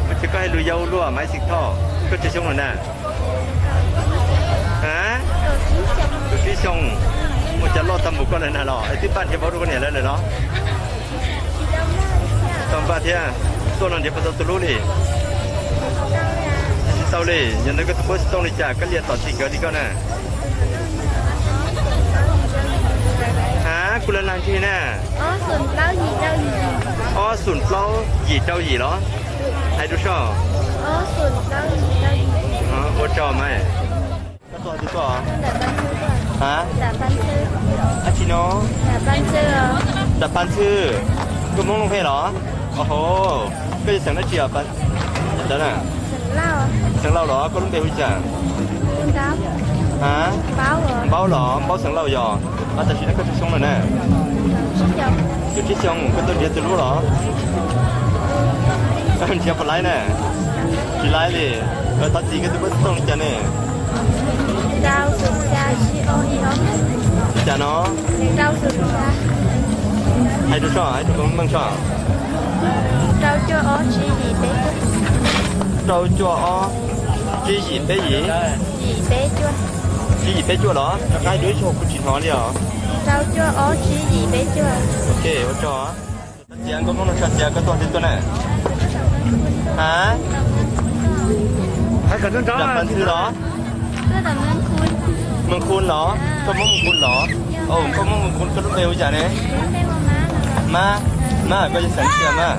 Ua cas koj hais lus yau luaj, Maiv xeem Thoj. Koj tsawg xyoo lawm na? A, kaum tsib xyoo. Ua cas loj tag npaum koj lawm na los es twb npaj nrhiav vauv rau koj niam lawm lawm los? Tau npaj thiab. Tuaj no nrhiav puas tau tus hlub li? Tsis tau li. Yog ntawd koj tus puab xov tooj li cas, koj liam tom txim nkawd li koj na. A, kuv lam lag ntseg na. Ob xoom plaub yim rau yim los? Hais rau soj. Ua tsaug mas. Koj tuaj twg tuaj? A, dab tsi no? Nram Paj Ntxhw. Koj Hmoob Looj Hej los? Koj yog xeem dab tsi os? Xeem Lauj los? Koj lub npe hu li cas? A, Npaub los? Npaub xeem Lauj yog. Tam sim no koj tsawg xyoo lawm na? Kaum tsib xyoo. Koj tuaj nrhiav tus hlub los? Nrhiav puas laib na? Tsis laib li. Thov txim, koj tus puab xov tooj li cas ne? Li cas no? Hais rau soj, hais rau koj meej soj. Rau cuaj ob tsib yim peb yim. Tsib yim peb cuaj los? Rov qab hais dua ib zaug, kuv tsis hnov li os. Ok, ua tsaug. Txiav nkauj Hmoob no tso, txiav koj tuaj twg tuaj na? A, Nram Paj Ntxhw los? Meej Khun los? Koj Hmoob Meej Khun los? Koj Hmoob Meej Khun, koj lub npe hu li cas ne? Mab. Mab, koj yog xeem dab tsi Mab?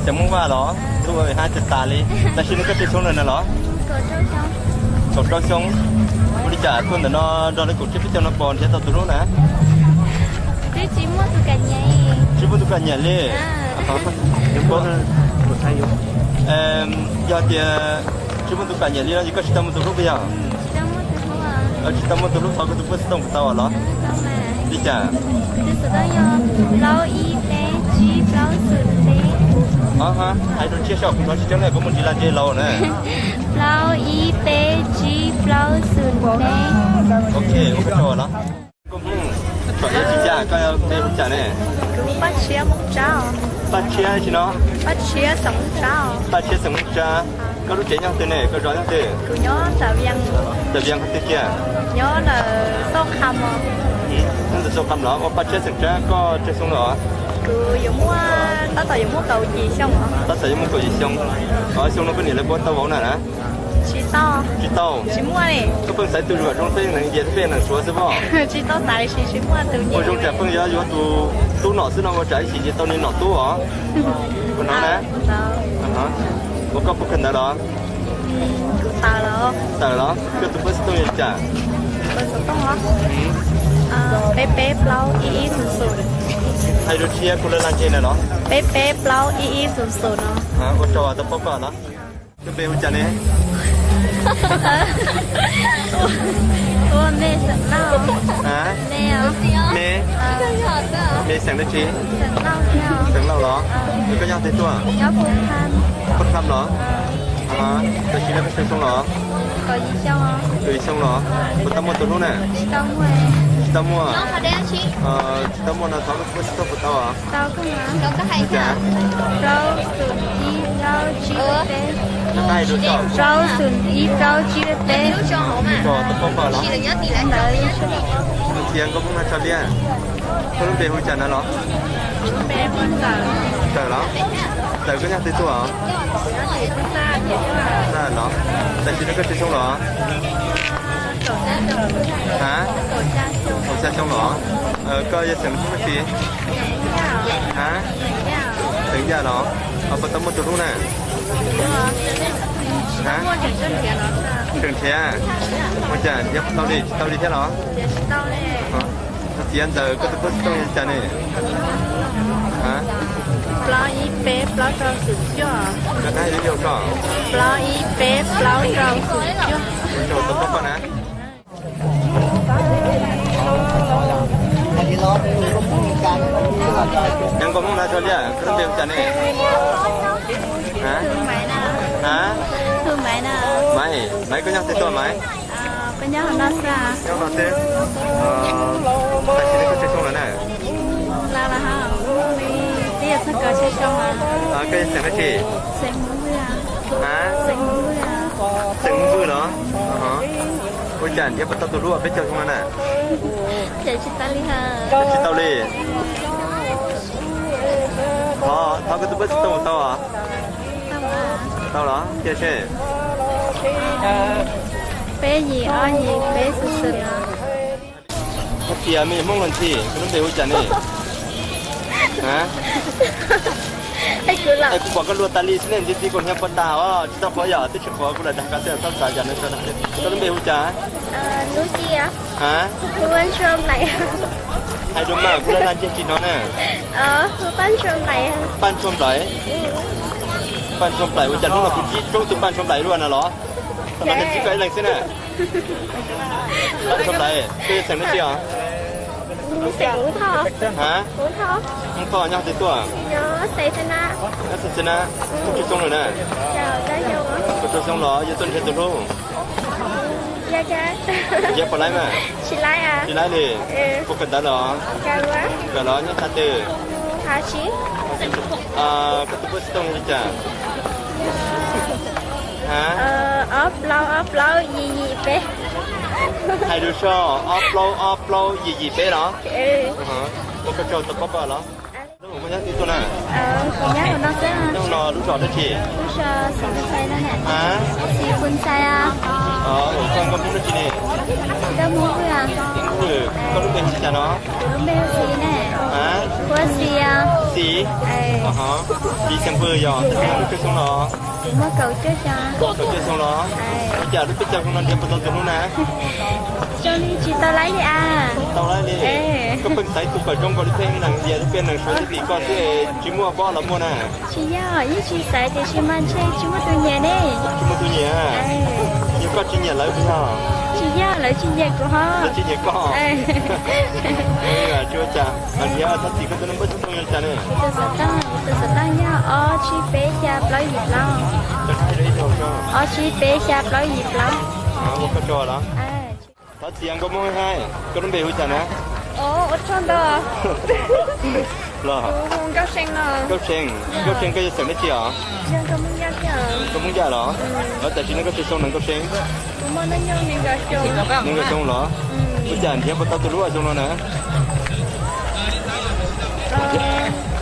Xeem Hmoob Vaj los? Lub npe hab tag tas li. Tam sim no koj tsawg xyoo lawm na los? Kaum rau xyoo. Ua li cas tuaj ntawm no nrog lawv kaum tsiab peb caug no pom nrhiav tau tus hlub na? Tsis muaj tus kam nyiam li. Yog tias tsis muaj tus kam nyiam li no ces koj tsis tau muaj tus hlub puas yog? Tsis tau muaj tus hlub thov koj tus puab xov tooj puas tau los? Li cas? Hais rau tshiab soj, kuv hnov tsis tseeb li, kuv muaj ntsis lag ntseg laus na. Plaub ib peb tsib plaub xoom peb. Ok, ua koj tsaug los. Koj Hmoob, tsom iab tsis ncaj, koj npe hu li cas ne? Paj Tshiab Hmoob Tsab. Paj Tshiab tsi no? Paj Tshiab xeem Hmoob Tsab. Koj lub tsev nyob twg ne? Koj zos nyob twg? Tam Vias qhov twg kiag? Nyob ntawm Xauj Qham los? Ua Paj Tshiab xeem Tsab, koj tsawg xyoo lawm os? Kuv yuav muaj, tab tom yuav muaj kaum yim xyoo. Tab tom yuav muaj kaum yim xyoo. Xyoo no koj niam lawv puas tau vauv na? Tsis tau. Tsis tau. Tsis muaj li. Koj pheej xaiv tus zoo zoo peb neeg Nyias thiab peb neeg Suav xwb pob? Tsis tau xaiv, tsis, tsis muaj tus nyiam. Ua zoo tsam pheej yuav yuav tus tub nom xwb no ua tsam ib chim nyias tau niag nom tub os. Ua no na. Ua koj puas kawm ntawv los? Tawm los? Koj tus puab xov tooj li cas? Peb peb plaub ib ib xoom xoom. Hais dua tshiab, kuv lam lag ntseg na los? Peb peb plaub ib ib xoom xoom no. Ua tsaug tau paub koj los. Koj npe hu cas ne? Ua me xeem Lauj. Me, me xeem dab tsi? Xeem Lauj los? Koj nyob twg tuaj? Paj Kham los? Tam sim no koj tsawg xyoo los? Kaum yim xyoo los? Puas tau muaj tus hlub na? Tsis tau muaj. Tsis tau muaj no thov koj puab xov tooj puas tau? Plaub xoom ib plaub tsib peb. Plaub xoom ib plaub tsib peb. Txiav nkauj Hmoob no tso liab. Koj lub npe hu cas na los? Ntxawm los? Ntxawm koj nyob twg tuaj? Xaj los? Tam sim no koj tsawg xyoo los? Ha? Kaum xya xyoo los? Koj yog xeem dab tsi? Ha? Xeem Yaj los? Puas tau muaj tus hlub na? Ha? Tseem nrhiav? Ua cas nrhiav puas tau li, tsis tau li thiab los? Txiv Ntxawm, koj tus puab xov tooj yog li cas ne? Plaub ib peb plaub rau xum cuaj. Koj hais lus yau tso. Plaub ib peb plaub rau xum cuaj. Ua tsaug tau pab koj na. Nyob nkauj Hmoob na, tso liaj, koj lub npe hu cas ne? Ha? Maiv, Maiv, koj nyob twg tuaj Maiv? Nyob no xwb. Tam sim no koj tsawg xyoo lawm na? Koj yog xeem dab tsi? Ha? Xeem Hmoob Vwj los? Ua cas nrhiav puas tau tus hlub peb caug xyoo no na? Tsis tau li. Thov koj tus puab xov tooj tau os? Tau los, cia seb. Peb yim ob yim peb xwb xwb los. Hais tias me nyuam Hmoob Los Ntxhi, koj lub npe hu cas ne? Es kuv pom koj luag tas li xwb ne, ntxim ntxim kuv hnia puas tas os, tsis tau qhuav yom, twb tsis qhuav kuv lam dag koj xwb, txhob xav cas no. Koj lub npe hu cas? Hais dua mas kuv lam dag ntsia tsis hnov na. Paj Ntsuag Nplaim. Paj Ntsuag Nplaim, ua cas hnub no kuv tib roob tus Paj Ntsuag Nplaim luaj na los? Tam no nws tib koj ib leeg xwb na. Paj Ntsuag Nplaim, koj yog xeem dab tsi os? Ha? Hmoob Thoj, nyob twg tuaj? Nyob Xais Xab Nab. Koj tsawg xyoo lawm na? Kaum rau xyoo los yog tuaj nrhiav tus hlub? Nrhiav puas laib mas? Tsis laib li. Puas kawm ntawv los? Kawm los, nyob txag twg? Koj tus puab xov tooj yog li cas? Ha? Ob plaub ob plaub yim yim peb. Hais lus soj, ob plaub ob plaub yim yim peb los? Ua koj tsaug tau pab koj los? Koj nyob twg tuaj na? Nyob no, lub zos dab tsi? Ha? Koj nkauj Hmoob dab tsi ne? Koj lub npe hu cas no? Xis. Xis xeem Vwj yog, koj tsawg xyoo los? Kaum cuaj xyoo los? Ua cas lub peb caug xyoo no nrhiav puas tau tus hlub na? Tsis tau laib li. Koj pheej xaiv tus kom zoo nkaus li pheej nees tias lub peb nees suav tib lim koj xwb, tsis muaj pob los muaj na? Tsis yog, yeej tsis xaiv tiam sis mas ntshe tsis muaj tus nyiam ne. Tsis muaj tus nyiam? Yog koj tsis nyiam lawv puas yog? Tsis yog, lawv tsis nyiam kuv ho. Lawv tsis nyiam koj. Tsis ua cas, nrhiav thov txim koj tus naj npawb xov tooj yog li cas ne? Tus xov tooj yog ob tsib peb xya plaub yim plaub. Ob tsib peb xya plaub yim plaub. Ua koj tsaug los? Thov txim nkauj Hmoob Haib, koj lub npe hu cas na? Ua tsaug ntau. Los? Nkauj See no. Nkauj See, Nkauj See koj yog xeem dab tsi os? Nkauj Hmoob Yaj los? Tam sim no koj tsawg xyoo na Nkauj See? Nees nkaum xyoo los? Ua cas nrhiav puas tau tus hlub xyoo no na?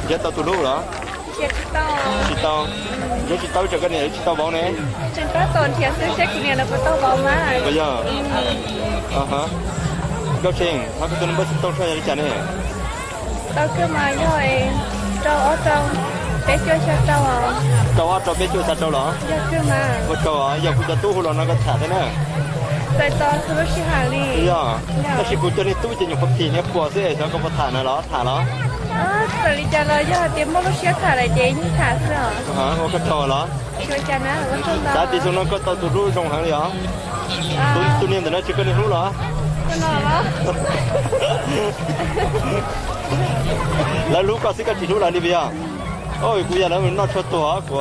Nrhiav tau tus hlub los? Tsis tau. Nrhiav tsis tau, tsam koj niam tsis tau vauv ne. Puas yog? Nkauj See, thov koj tus naj npawb xov tooj soj yog li cas ne? Tau kawg mas yog rau ob rau peb cuaj xya rau. Rau ob rau peb cuaj xya rau los? Ua tsaug os, yog kuv cov tub hu los no koj tham thiab na. Yog, tab sis kuv cov niag tub ces nyuam qhuav phim niag puas xwb es xyov koj puas tham na los tham los? Txawm li cas los yog hais tias muaj lub siab tham lawm ces yeej tham xwb os. Ua koj tsaug los? Xav tias xyoo no koj tau tus hlub zoo heev li os. Tus niag ntawm no tsis koj niag hlub los? Lawv hlub koj xwb koj tsis hlub lawv li puas yog? Kuv yog lawv noj tshuaj tuag kuv.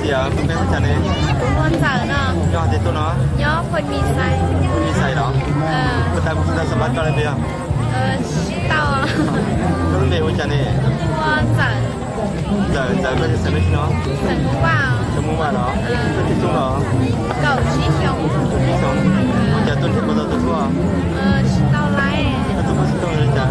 Tias koj peb hu cas ne? Kuv hu Ntxawm no. Nyob twg tuaj no? Nyob Phoo Mis Xais. Phoo Mis Xais los? Puas tas kuv tsis tau xa pab koj li puas yog? Tsis tau. Koj lub npe hu cas ne? Hu Ntxawm. Ntxawm, Ntxawm koj yog xeem dab tsi no? Xeem Hmoob Vaj. Xeem Hmoob Vaj los? Koj tsawg xyoo? Kaum tsib xyoo. Ua cas tuaj nrhiav puas tau tus hlub? Tsis tau laib. Koj tus puab xov tooj yog li cas?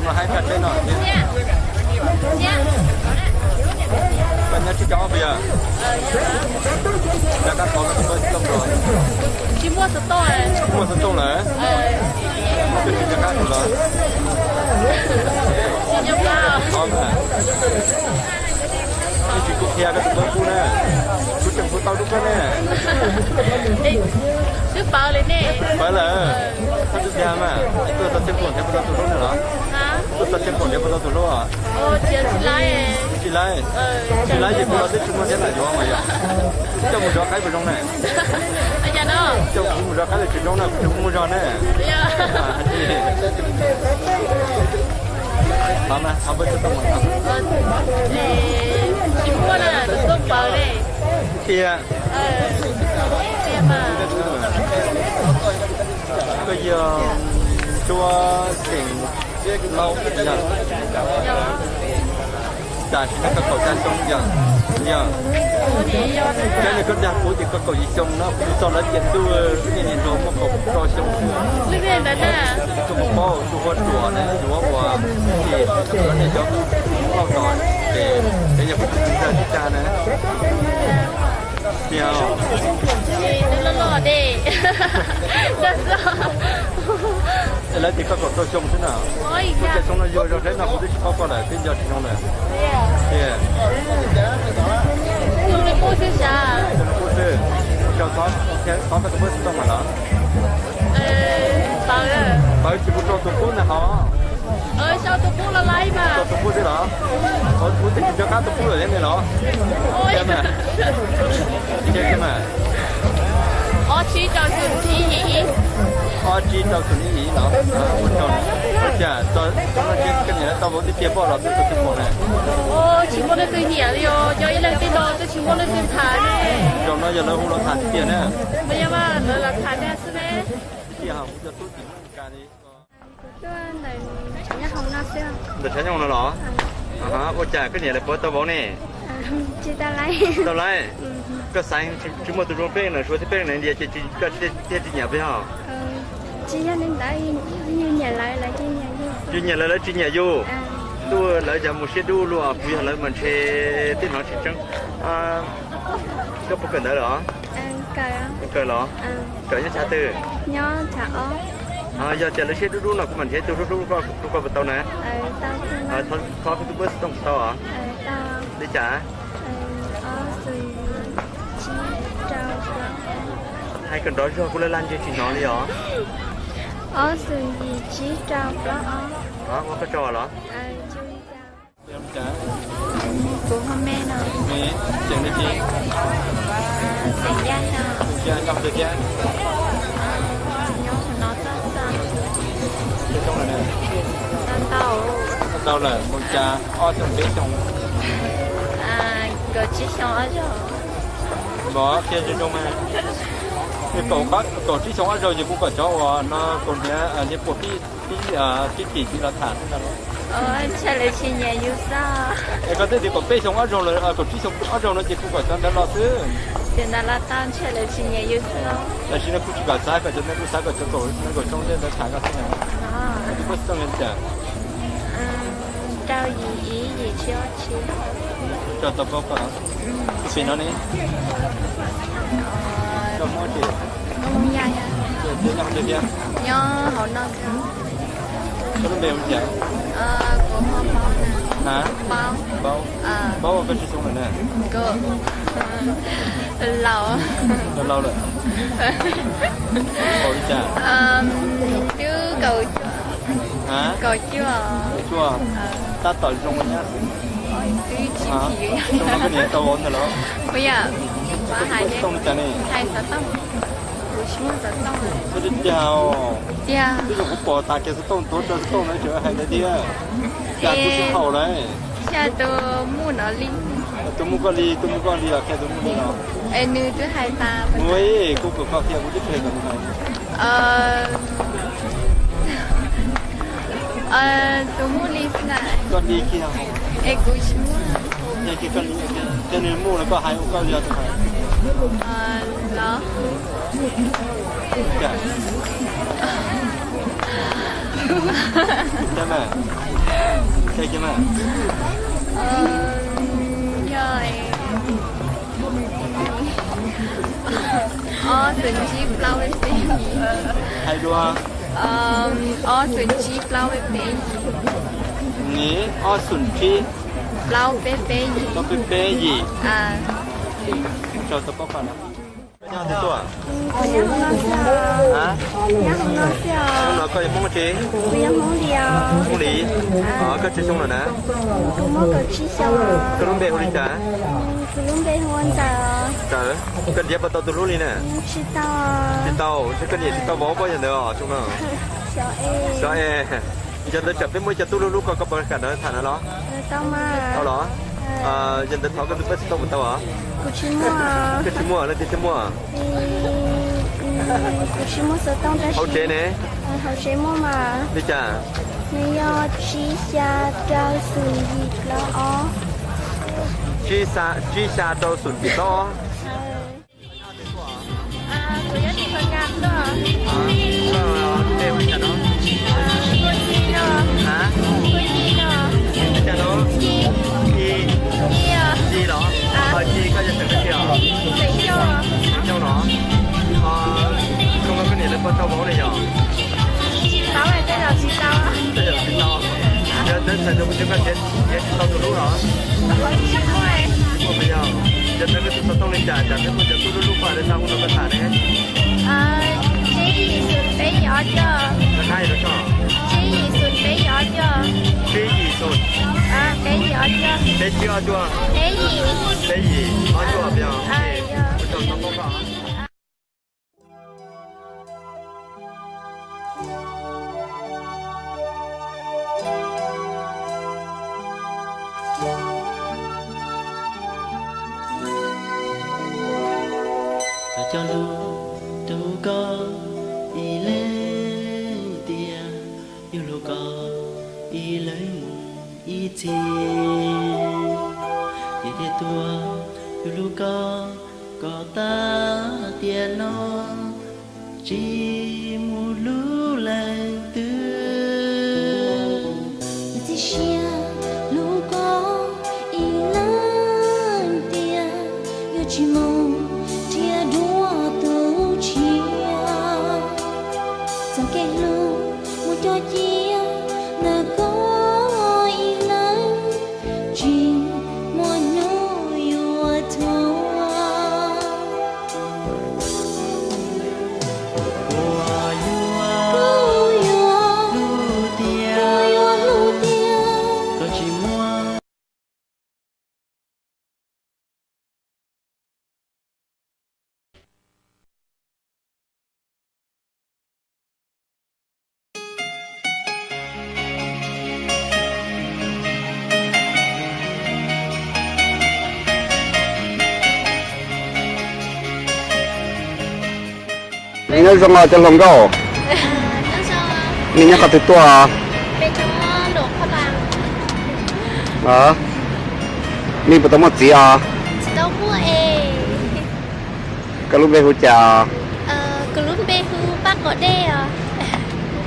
Haib koj teb no thiab. Koj nyob tsib caug ob puas yog? Rov qab thov koj tus poj xov tooj los. Tsis muaj xov tooj lawm. Koj tsis rov qab tus los. Thov mas. Ib tsam kuv qhia koj tus poj pub na. Kuv tseem hu tau rau koj ne. Twb pawv li ne. Pawv lawm. Koj twb dag mas tuaj tau txhiab npuas nrhiav puas tau tus hlub na los? Tuaj tau txhiab npuas nrhiav puas tau tus hlub os? Tsis laib, tsis laib ces kuv los twb tsis muaj thiab na yuav mas yog. Coj mus zov qaib puas zoo na? Coj kuv mus zov qaib los tsis zoo na, kuv tseem mus zog na. Thov mas, thov poj xov tooj mas. Tias koj yog Suav xeem Lauj yog? Tam sim no koj kaum xya xyoo yog? Yog. Cov no koj dag kuv tias koj kaum yim xyoo no kuv txog lawv tiam ntuj niaj niam hluas muaj kaum rau xyoo xwb. Kuv paub tus hu ua Ruam na, yuav ua tsis lawv niam cov lauj tos ces yog kuv tus txiv ntxawg tib cag na. Tias lawv tias koj kaum rau xyoo xwb na. Kuv tias xyoo no yuag zog thiab no kuv twb tsis paub koj lawm, twb nco tsis zoo lawm. Tias xyoo no kuv xwb, thov koj tus poj xov tooj mas los. Pawv tsis pub rau tus qub ntag hos. Rau tus qub xwb los? Kuv twb tsis nco qab tus qub lawm thiab ne los. Ob tsib rau xoom ib yim los. Ua cas koj niam tau vauv tiag tiag poj los twb tau txhiab npuas na. Tsis muaj leej twg nyiam li os, cov ib leeg tej no twb tsis muaj leej twg tham ne. Zaum no yog lawv hu los tham tiag tiag na. Mas yog mas lawv los tham ntag xwb ne. Tiag hos kuv cov tub tim Meskas li. Kuv tuaj ntawm tshav nyob hauv no xwb. Ntawm tshav nyob hauv no los? Ua cas koj niam lawv puas tau vauv ne? Tsis tau laib. Tsis tau laib? Koj xaiv tsis muaj tus zoo peb na, Suav thiab peb na India ces koj thiaj tsis nyiam peb hos? Tsis yog li ntawd, yus nyiam lawv, lawv tsis nyiam yus. Yus nyiam lawv, lawv tsis nyiam yus. Ntuj, lawv cas mus siab dub luaj, kuv yog lawv mas ntshe twb hnov tsis tseeb. Koj puas kawm ntawv lawm os? Kawm los? Kawm nyob tshav twg? Yog tias lawv siab dub dub no kuv mam nrhiav tus hlub hlub rau koj puas tau na? Thov koj tus poj xov tooj puas tau os? Li cas? Hais kom nrov zog kuv laj laj ntsej tsis hnov li os. Ob xoom yim tsib rau plaub ob. Ua koj tso los? Kuv hu Me no. Me, xeem li cas? Xeem Yaj no. Xeem Yaj, nyob twg thiab? Nyob no toj xo. Tau lawm, mus cas ob xyoo peb xyoo? Kaum tsib xyoo ob zaug. Npog qhia zoo zoo mas. Kaum tsib xyoo ob zaug ces kuv kom cov uas no kaus hniav niag puas pib, pib, pib tim txiv los tham xwb ntag los. Ntshai lawv tsis nyiam yus xwb. Es koj twb tias kaum peb xyoo ob zaug lawm, kaum tsib xyoo ob zaug no ces kuv kom cov ntawd los xwb. Tiam ntawd los tau, ntshai lawv tsis nyiam yus xwb. Tam sim no kuv tsis kam xav kom cov ntawd, kuv xav kom cov kaum nees nkaum xyoo ntawd tham koj xwb na. Koj tus poj xov tooj li cas? Rau yim ib yim tsib ob tsib. Rau tau paub koj. Tus pem no ne? Koj Hmoob tsis? Nyob hauv no. Koj lub npe hu li cas? Paub, Paub ua koj tsib xyoo lawm na? Laus, laus lawm. Kaum li cas? Twb kaum, kaum cuaj. Kaum cuaj. Tab tom zoo nyab xwb. Zoo no koj niam tau vauv ntag los? Koj xov tooj li cas ne? Koj tsis tiag os. Twb yog kuv pom tas kiag xov tooj, tuav rawv xov tooj na, tseem hais ntawd thiab. Cas kuv sib haum lawm. Tus muaj koj li, tus muaj koj li los qhia tus muaj li no. Nws twb hais tas mus, kuv kom koj qhia, kuv twb qhia kom nws hais. Tus muaj li xwb na. Koj li kiag. Es kuv tsis muaj. Yog tias koj li, ces nws muaj los koj hais ua koj li tus hais. Los. Cas mas, cas mas, yog ob xoom tsib plaub peb peb yim. Hais dua. Ob xoom tsib plaub peb peb yim. Ni ob xoom tsib plaub peb peb yim. Plaub peb peb yim. Tau tau pab pab na. Nyob twg tuaj? Nyob hauv no xwb os. Nyob hauv no xwb os. Xyoo no koj yog Hmoob tsi? Kuv yog Hmoob Lis os. Hmoob Lis. Koj tsawg xyoo lawm na? Kuv muaj kaum tsib xyoo. Koj lub npe hu li cas? Kuv lub npe hu ua Ntxawm. Ntxawm, koj nrhiav puas tau tus hlub li na? Tsis tau. Tsis tau, koj niam tsis tau vauv pob yog ntawd os xyoo no. Xyov es. Yog ntawd tsam peb muaj cov tub hlub hlub koj, koj puas kam nrog tham no los? Tau los? Yog ntawd thov koj tus pab xov tooj puas tau os? Koj tsis muaj, leej twg thiaj muaj? Hauv tsev ne? Li cas? Nws yog tsib xya rau xoom yim plaub ob. Tsib xya rau xoom yim plaub ob. Kuv nyob tim Pha Nkas tuaj. Koj lub npe hu li cas no? Kuv Ci no. Hais, Kuv Ci no. Li cas no? Ci. Ci. Ci los? Ci, koj yog xeem dab tsi os? Xeem Xyooj. Xeem Xyooj no. Koj niam lawv puas tau vauv ne yog? Tsis paub, tej zaum tsis tau. Tej zaum tsis tau. Yog ntawd txhais tau kuv cov koj tias tsis tau tus hlub los? Tsis muaj. Tsis muaj puas yog? Yog ntawd koj tus xov tooj li cas, cas peb muaj cov tub hlub hlub pab lawv tau hu rau koj tham ne. Tsib yim xoom peb yim ob cuaj. Koj hais rau tso. Tsib yim xoom peb yim ob cuaj. Tsib yim xoom. Peb yim ob cuaj. Peb tsib ob cuaj. Peb yim. Peb yim ob cuaj peb yog. Ua tsaug ntau koj. Cov hlub rau koj ib leeg tiag, yuav hlub koj ib leeg mus ib txhis. Tiam thiaj tuaj yuav hlub koj, koj tag tiam no tsis mus hlub leej twg. Txiav siab hlub koj ib leeg tiag, yuav tsis mus nrhiav dua tus tshiab. Txoj kev hlub muaj cov cia ntawm koj ib leeg, tsis muaj hnub yuav tuag. Kuv yuav hlub tiag, kuv yuav hlub tiag, koj tsis muaj. Nyob zoo os cov hluas nkauj. Nej nyob qhov twg tuaj? Nej puas tau muaj txiv os? Koj lub npe hu cas?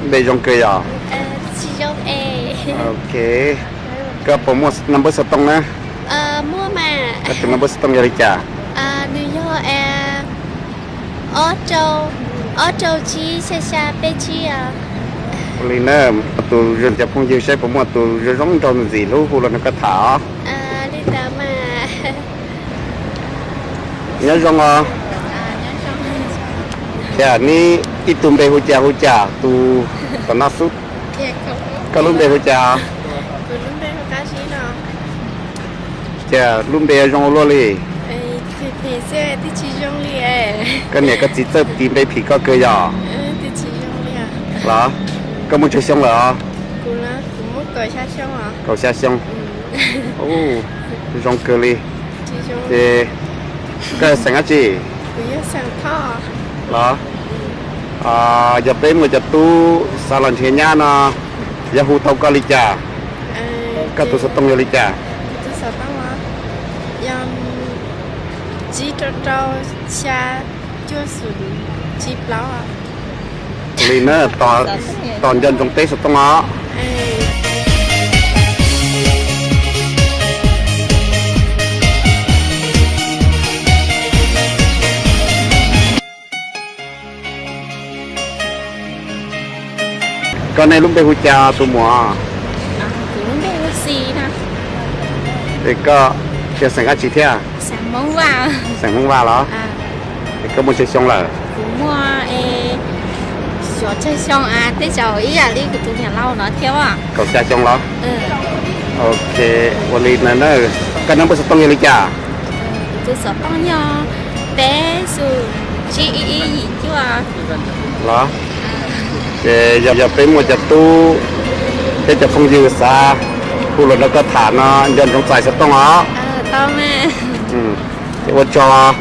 Npe zoo kawg yom. Ok. Koj puas muaj number xov tooj na? Koj tus number xov tooj yog li cas? Nws yog ob rau, ob rau tsib xya xya peb tsib. Ua li na, tus zoo, cov phooj ywg saib puas muaj tus zoo zoo nraug ntxim hlub hu los nrog koj tham os. Nyob zoo os. Cas neb ib tug npe hu cas hu cas tus tom no xwb? Koj lub npe hu cas? Cas lub npe zoo ua luaj li? Koj niam koj txiv txawj tis npe phim koj kawg yog? Los, koj muaj tsawg xyoo lawm os? Kaum xya xyoo. Ub, zoo kawg li. Ces koj yog xeem dab tsi? Los, yog peb muaj cov tub xav los nrhiav nyab no, yuav hu tau koj li cas? Koj tus xov tooj yog li cas? Tsib rau rau xya cuaj xoom tsib plaub. Li na, tos nco ntsoov peb xov tooj os. Koj nej lub npe hu cas tus muam? Es koj yog xeem dab tsi thiab? Xeem Hmoob Vaj los? Es koj muaj tsawg xyoo lawm? Kaum xya xyoo los? Ok, ua li ntawd na, koj nab npawb xov tooj yog li cas? Los, ces yog peb muaj cov tub thiab cov phooj ywg xav hu los nrog koj tham no nco ntsoov txais xov tooj os. Ces ua tsaug.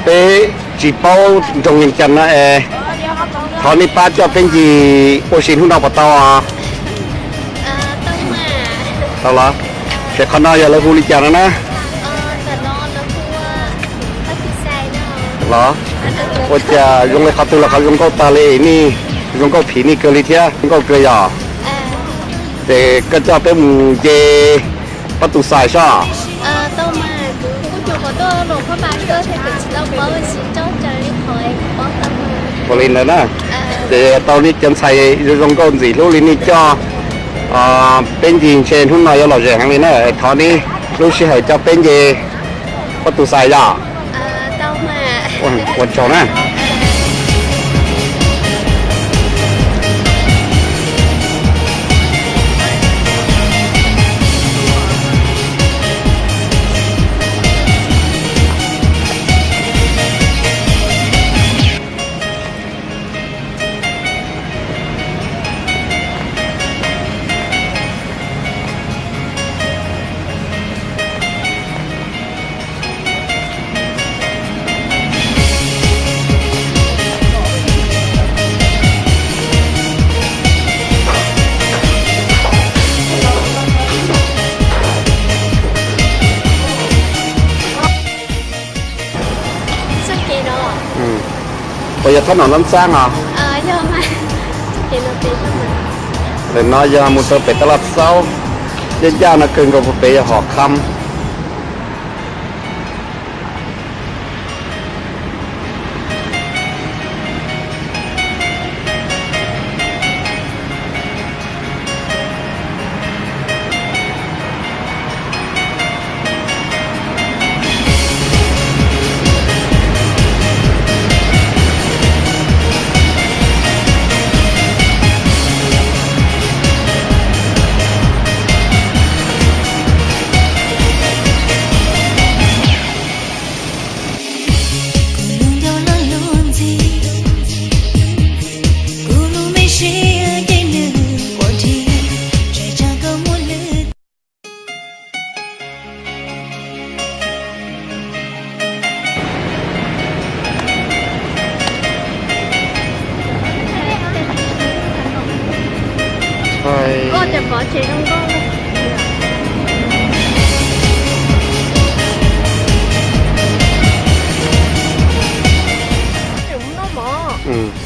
Peb tsis paub nroo yees cas no es thov nej pab coj peb ncig ua si hnub no puas tau? Tau los? Ces qhov no yog lawv hu li cas no na? Los, ua cas zoo li qhov twg los qhov zoo nkauj tag li nej, zoo nkauj phim nej kawg li thiab zoo nkauj kawg yog. Ces koj coj peb mus nce pob tw xais sob. Ua li ntawd na, ces tau nej cov ntxhais zoo zoo nkauj ntxim hlub li nej coj peb ncig ntshe hnub no yuav lom zem heev li na. Thov nej lub sij hawm coj peb nce pob tw xais yom. Ua tsaug na. Puas yog thab nom Lab Xaab os? Ntawm no yog mus rau pem tab laj xaub, ncaj ncaj no kawg nkaus puag pem yog hom kham.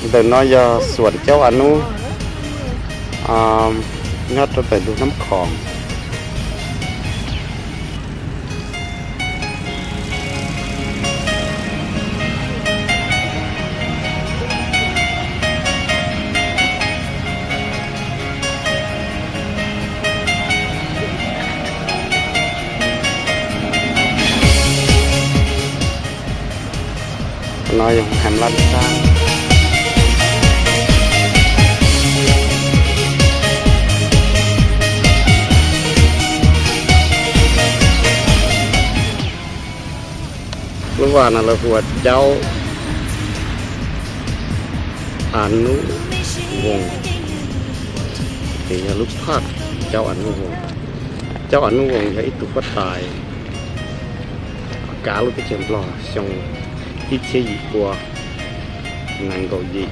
Ntawm no yog xuam caub a nub nyob rau ntawm ntug Nab Khoom. No yog Hab Lab Xaab. Lub vaj no lawv hu ua Caub A Nub Voos, ces yog lub park Caub A Nub Voos. Caub A Nub Voos yog ib tug huab tais kav lub teb chaws Nplog xyoo ib txhiab yim pua nees nkaum yim.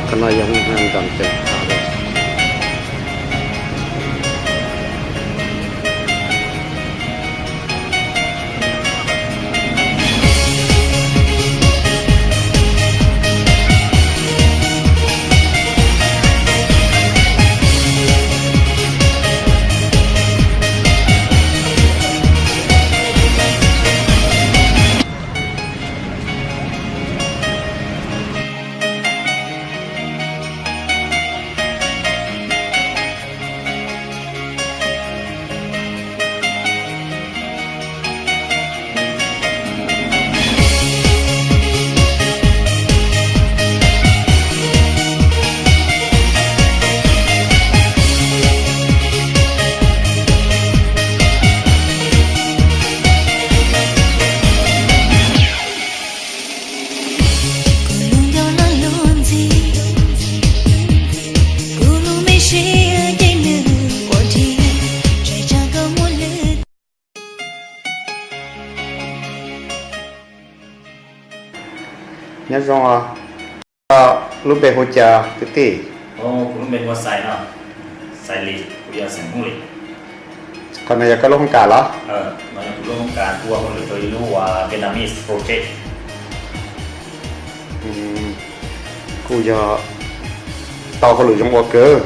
Qhov no yog muaj hmab nrog ceev qha lawm. Nyob zoo, lub npe hu cas kwv tij? Kuv lub npe hu Xais no, Xais Lis, kuv yog xeem Hmoob Lis. Qhov no yog koj lub hoob kas los? No yog kuv lub hoob kas, kuv ua hauj lwm rau ib lub uas Vietnamese project. Kuj yog tau hauj lwm zoo ua kawg.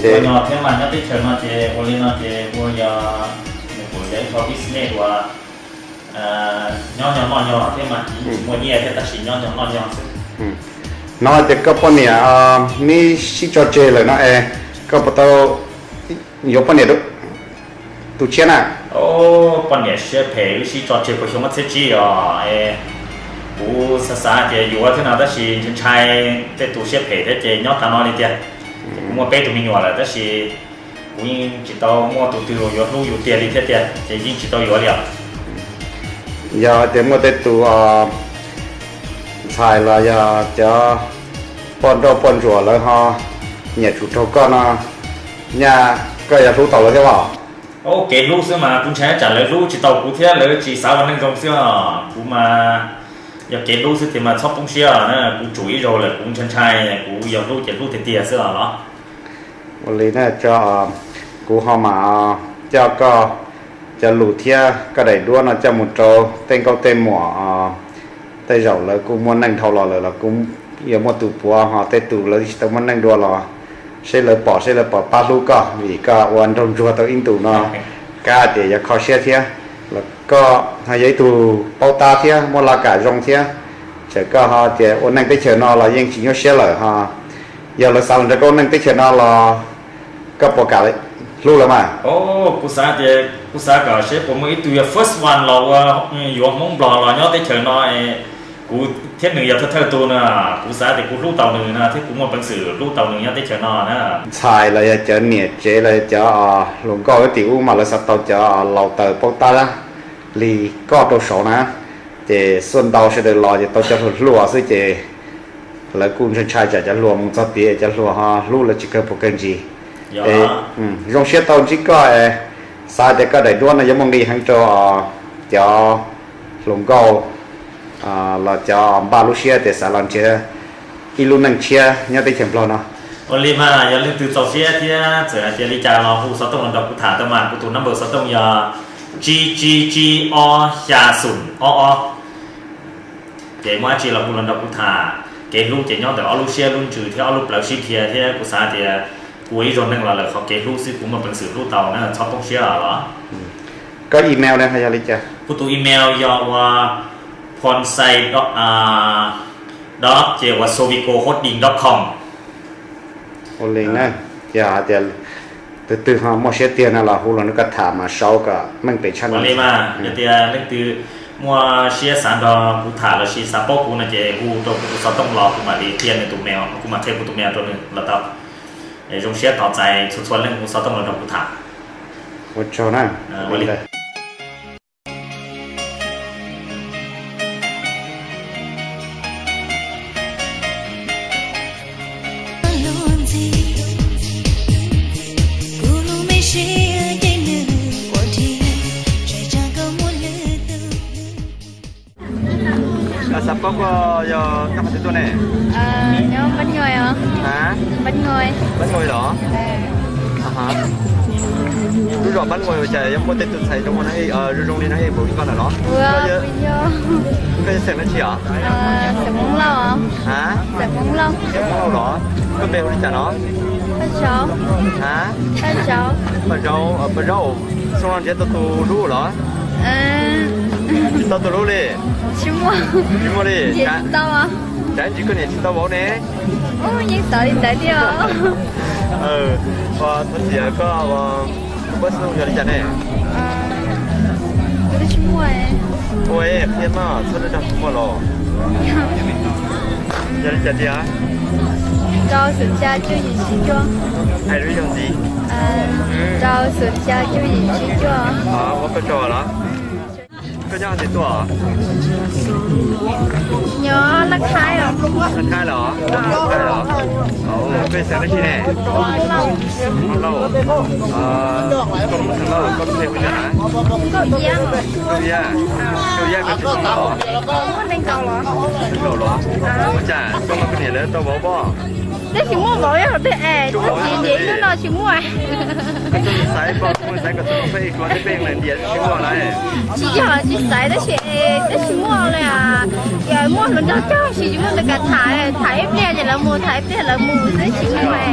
Ces no thiab mas nyob teb chaws no ces ua li no ces ua yog, nws kuj yog ib qho business uas nyob nyog noj nyog thiab mas tsis muaj nyiaj thiab tab sis nyob nyog noj nyog xwb. No ces koj poj niam neb sib tso tseg lawm no es koj puas tau yuav poj niam tus tshiab na? Poj niam siab phem wb sib tso tseg puas xyoo ob txhiab tsib os. Kuv xav xav ces yuav thiab no tab sis ntshai ntshai tej tus siab phem thiab ces nyob tas no li tiag. Kuv muaj peb tus me nyuam lawm tab sis kuv yeej tsis tau muaj tus twg uas yuav hlub yus tiag li thiab tiag ces yeej tsis tau yuav li os. Yog tias muaj tej tus ntxhais los yog cov poj nrauj poj ntsuam lawv ho nyiam tsum raug koj no, nyaj koj yuav hlub tau lawv thiab los? Kev hlub xwb mas kuv ntshai tsam lawv hlub tsis tau kuv thiab lawv tsis xav ua neej zoo xwb os. Kuv mas yog kev hlub xwb tiag mas txhob poob siab na, kuv tsum ib zaug lawm kuv ntshai ntshai, kuv yog hlub ces hlub tiag tiag xwb os los. Ua li na, kuv ho mam coj koj cov lus thiab koj daim duab no coj mus rau tej nkauj tej muam, tej zaum lawv kuj muaj neej dhau los lawm los kuj yuav muaj tus puav ho tej tus lawv tsis tau muaj neej dua los seb lawv pom seb lawv pom pab hlub koj vim koj ua nraug ntsuag tau ib ntus no, kab tias yuav kho siab thiab los koj ho yog ib tug paub tab thiab muaj laj kam zoo thiab. Txawm koj ho tias ua neej teb chaws no los yeej tsis nyuaj siab lawm ho. Yog lawv xav los nrog koj ua neej teb chaws no los koj puas kam hlub lawv mas? Kuv xav tias kuv xav kom seb puas muaj ib tug yog first one los ua yuav Hmoob Nplog los nyob teb chaws no, kuv thiab nws yog thawj thawj tug na, kuv xav tias kuv hlub tau nws no thiab kuv muaj peev xwm hlub tau nws nyob teb chaws no na. Ntxhais los yog cov niam tsev los yog cov hluas nkauj tim ub mas lawv xav tau cov laus taws paub tab li koj rau saud na, ces xuaj ntau sawv daws los ces tau cov hluas hluas xwb ces lawv kuj ntshai ntshai tsam cov hluas mus txog tid cov hluas ho hlub lawv tsis kawg puas kawg ntsis. Zoo siab tau ntsib koj es xav tias koj daim duab no yuav muaj nqis heev rau cov hluas nkauj los cov npaj lub siab tias xav los nrhiav ib lub neej tshiab nyob teb chaws Nplog no. Ua li mas yog leej twg txaus siab thiab txawm hais tias li cas los hu xov tooj los nrog kuv tham tau mas kuv tus number xov tooj yog tsib tsib tsib ob xya xoom ob ob. Ces muaj dab tsi los hu los nrog kuv tham. Kev hlub ces nyob ntawm ob lub siab lub ntsws thiab ob lub plawv sib dhia thiab kuv xav tias kuv ua ib zaug neeg los lawm qhov kev hlub xwb kuv muaj peev xwm hlub tau na, txhob poob siab los. Koj email ne ho yog li cas? Kuv tus email yog ua phonsai dot ces ua sovico holding dot com. Ua li na, yog hais tias tus twg ho muaj siab tiag no los hu los nrog koj tham mas sau kom meej pem tshaj no. Ua li mas yog tias leej twg muaj siab xav nrog kuv tham lossis xav paub kuv no ces hu rau kuv tus xov tooj los kuv mam li qhia nws tus mail, kuv mam qhia kuv tus mail rau nws los tau. Zoo siab tos txais txhua txhua leej hu xov tooj los nrog kuv tham. Ua tsaug na. Ua li. Xav paub koj yog nyob qhov twg tuaj ne? Nyob Pab Nyuj. Pab Ngoi los? Lub zos Pab Ngoi ua cas yuav muaj tej tus ntxhais zoo zoo li no ej npaum li koj ntawm no? Koj yog xeem dab tsi os? Xeem Hmoob Lauj los? Koj npe hu li cas no? Paj Zaub. Paj Zaub, Paj Zaub, xyoo no nrhiav tau tus hlub los? Tsis tau tus hlub li. Tsis muaj li. Cas ntsis koj niam tsis tau vauv ne? Yeej xav li ntawd thiab. Thov txim, koj tus pab xov tooj yog li cas ne? Ua qhia mas txhob rau rau kuv muaj los. Yog li cas tiag? Rau xom xya cuaj yim tsib cuaj. Hais lub zoo ntxiv. Rau xom xya cuaj yim tsib cuaj. Ua koj tsaug los? Koj nyob twg tuaj? Nyob Laj Khaib os. Laj Khaib los? Koj xeem dab tsi ne? Hmoob Lauj. Koj lub xeem Lauj, koj lub npe hu li cas na? Nkauj Iab. Nkauj Iab, Nkauj Iab koj tsis xeem Lauj? Xeem Nkaum los? Ua cas xyoo no koj niam lawv tau vauv pob? Twb tsis muaj vauv, yog twb es txhob txiv ntiav hnub no tsis muaj. Koj txhob xaiv, koj txhob xaiv, koj txhob pheej hluas tej pheej ntiav tsis muaj lawm. Tsis yog tsis xaiv tab sis twb tsis muaj li. Ces muaj hluas nraug coob tab sis tsis muaj tus kam tham, tham ib pliag ces lawv mus, tham ib pliag lawv mus xwb tsis muaj.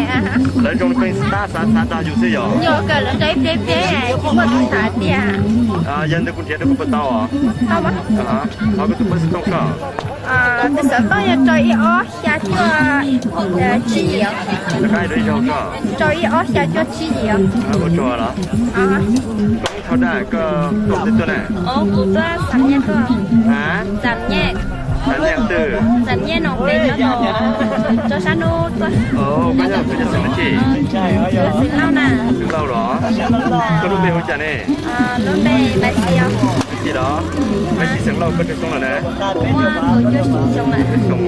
Lawv zoo li pheej tab xav xav tag yus xwb yog? Yog kawg lawv nrog ib pliag ib pliag tsis muaj tus tham tiag. Yog ntawd kuv nrhiav rau koj puas tau? Tau mas. Thov koj tus pab xov tooj koj. Tus xov tooj yog rau ib ob xya cuaj tsib yim. Rau ib ob xya cuaj tsib yim. Ua tsaug los? Koj Hmoob Thoj Daj, koj tuaj twg tuaj na? Kuv tuaj Xam Nyaj tuaj. Xam Nyaj. Xam Nyaj twg? Xam Nyaj no pem nyob rau sab hnub tuaj. Koj yog xeem dab tsi? Xeem Lauj na. Xeem Lauj los? Koj lub npe hu cas ne? Lub npe Maiv Xis os. Maiv Xis los? Maiv Xis xeem Lauj, koj tsawg xyoo lawm na? Kuv muaj kaum cuaj xyoo lawm.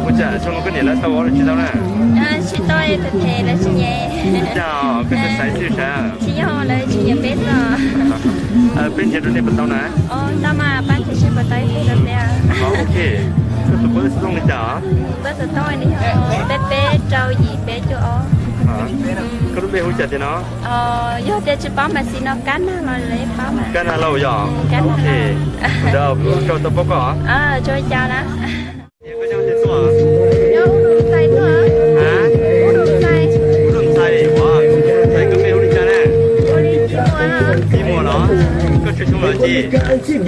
Ua cas xyoo no koj niam lawv tau vauv los tsis tau na? Tsis tau, tus phem lawv tsis nyiam. Cas koj tsis xaiv xwb sav? Tsis yog lawv tsis nyiam peb xwb. Peb nrhiav rau nej puas tau na? Tau mas pab nrhiav seb puas tau ib tug rau peb. Ok. Koj tus pab xov tooj li cas? Pab xov tooj li yog peb peb rau yim peb cuaj ob. Koj lub npe hu cas tiag no? Yog tias tsis paub Maiv Xis no Kab Nag los lawv yeej paub mas. Kab Nag Lauj yog? Kab Nag Lauj. Rau tau paub koj? Tsis ua cas na. Koj nyob twg tuaj? Nyob Ub Dum Xais tuaj. Ub Dum Xais. Ub Dum Xais, ua, Ub Dum Xais koj npe hu li cas na? Hu li Txiv Muas. Txiv Muas los? Koj tsawg xyoo lawm txiv?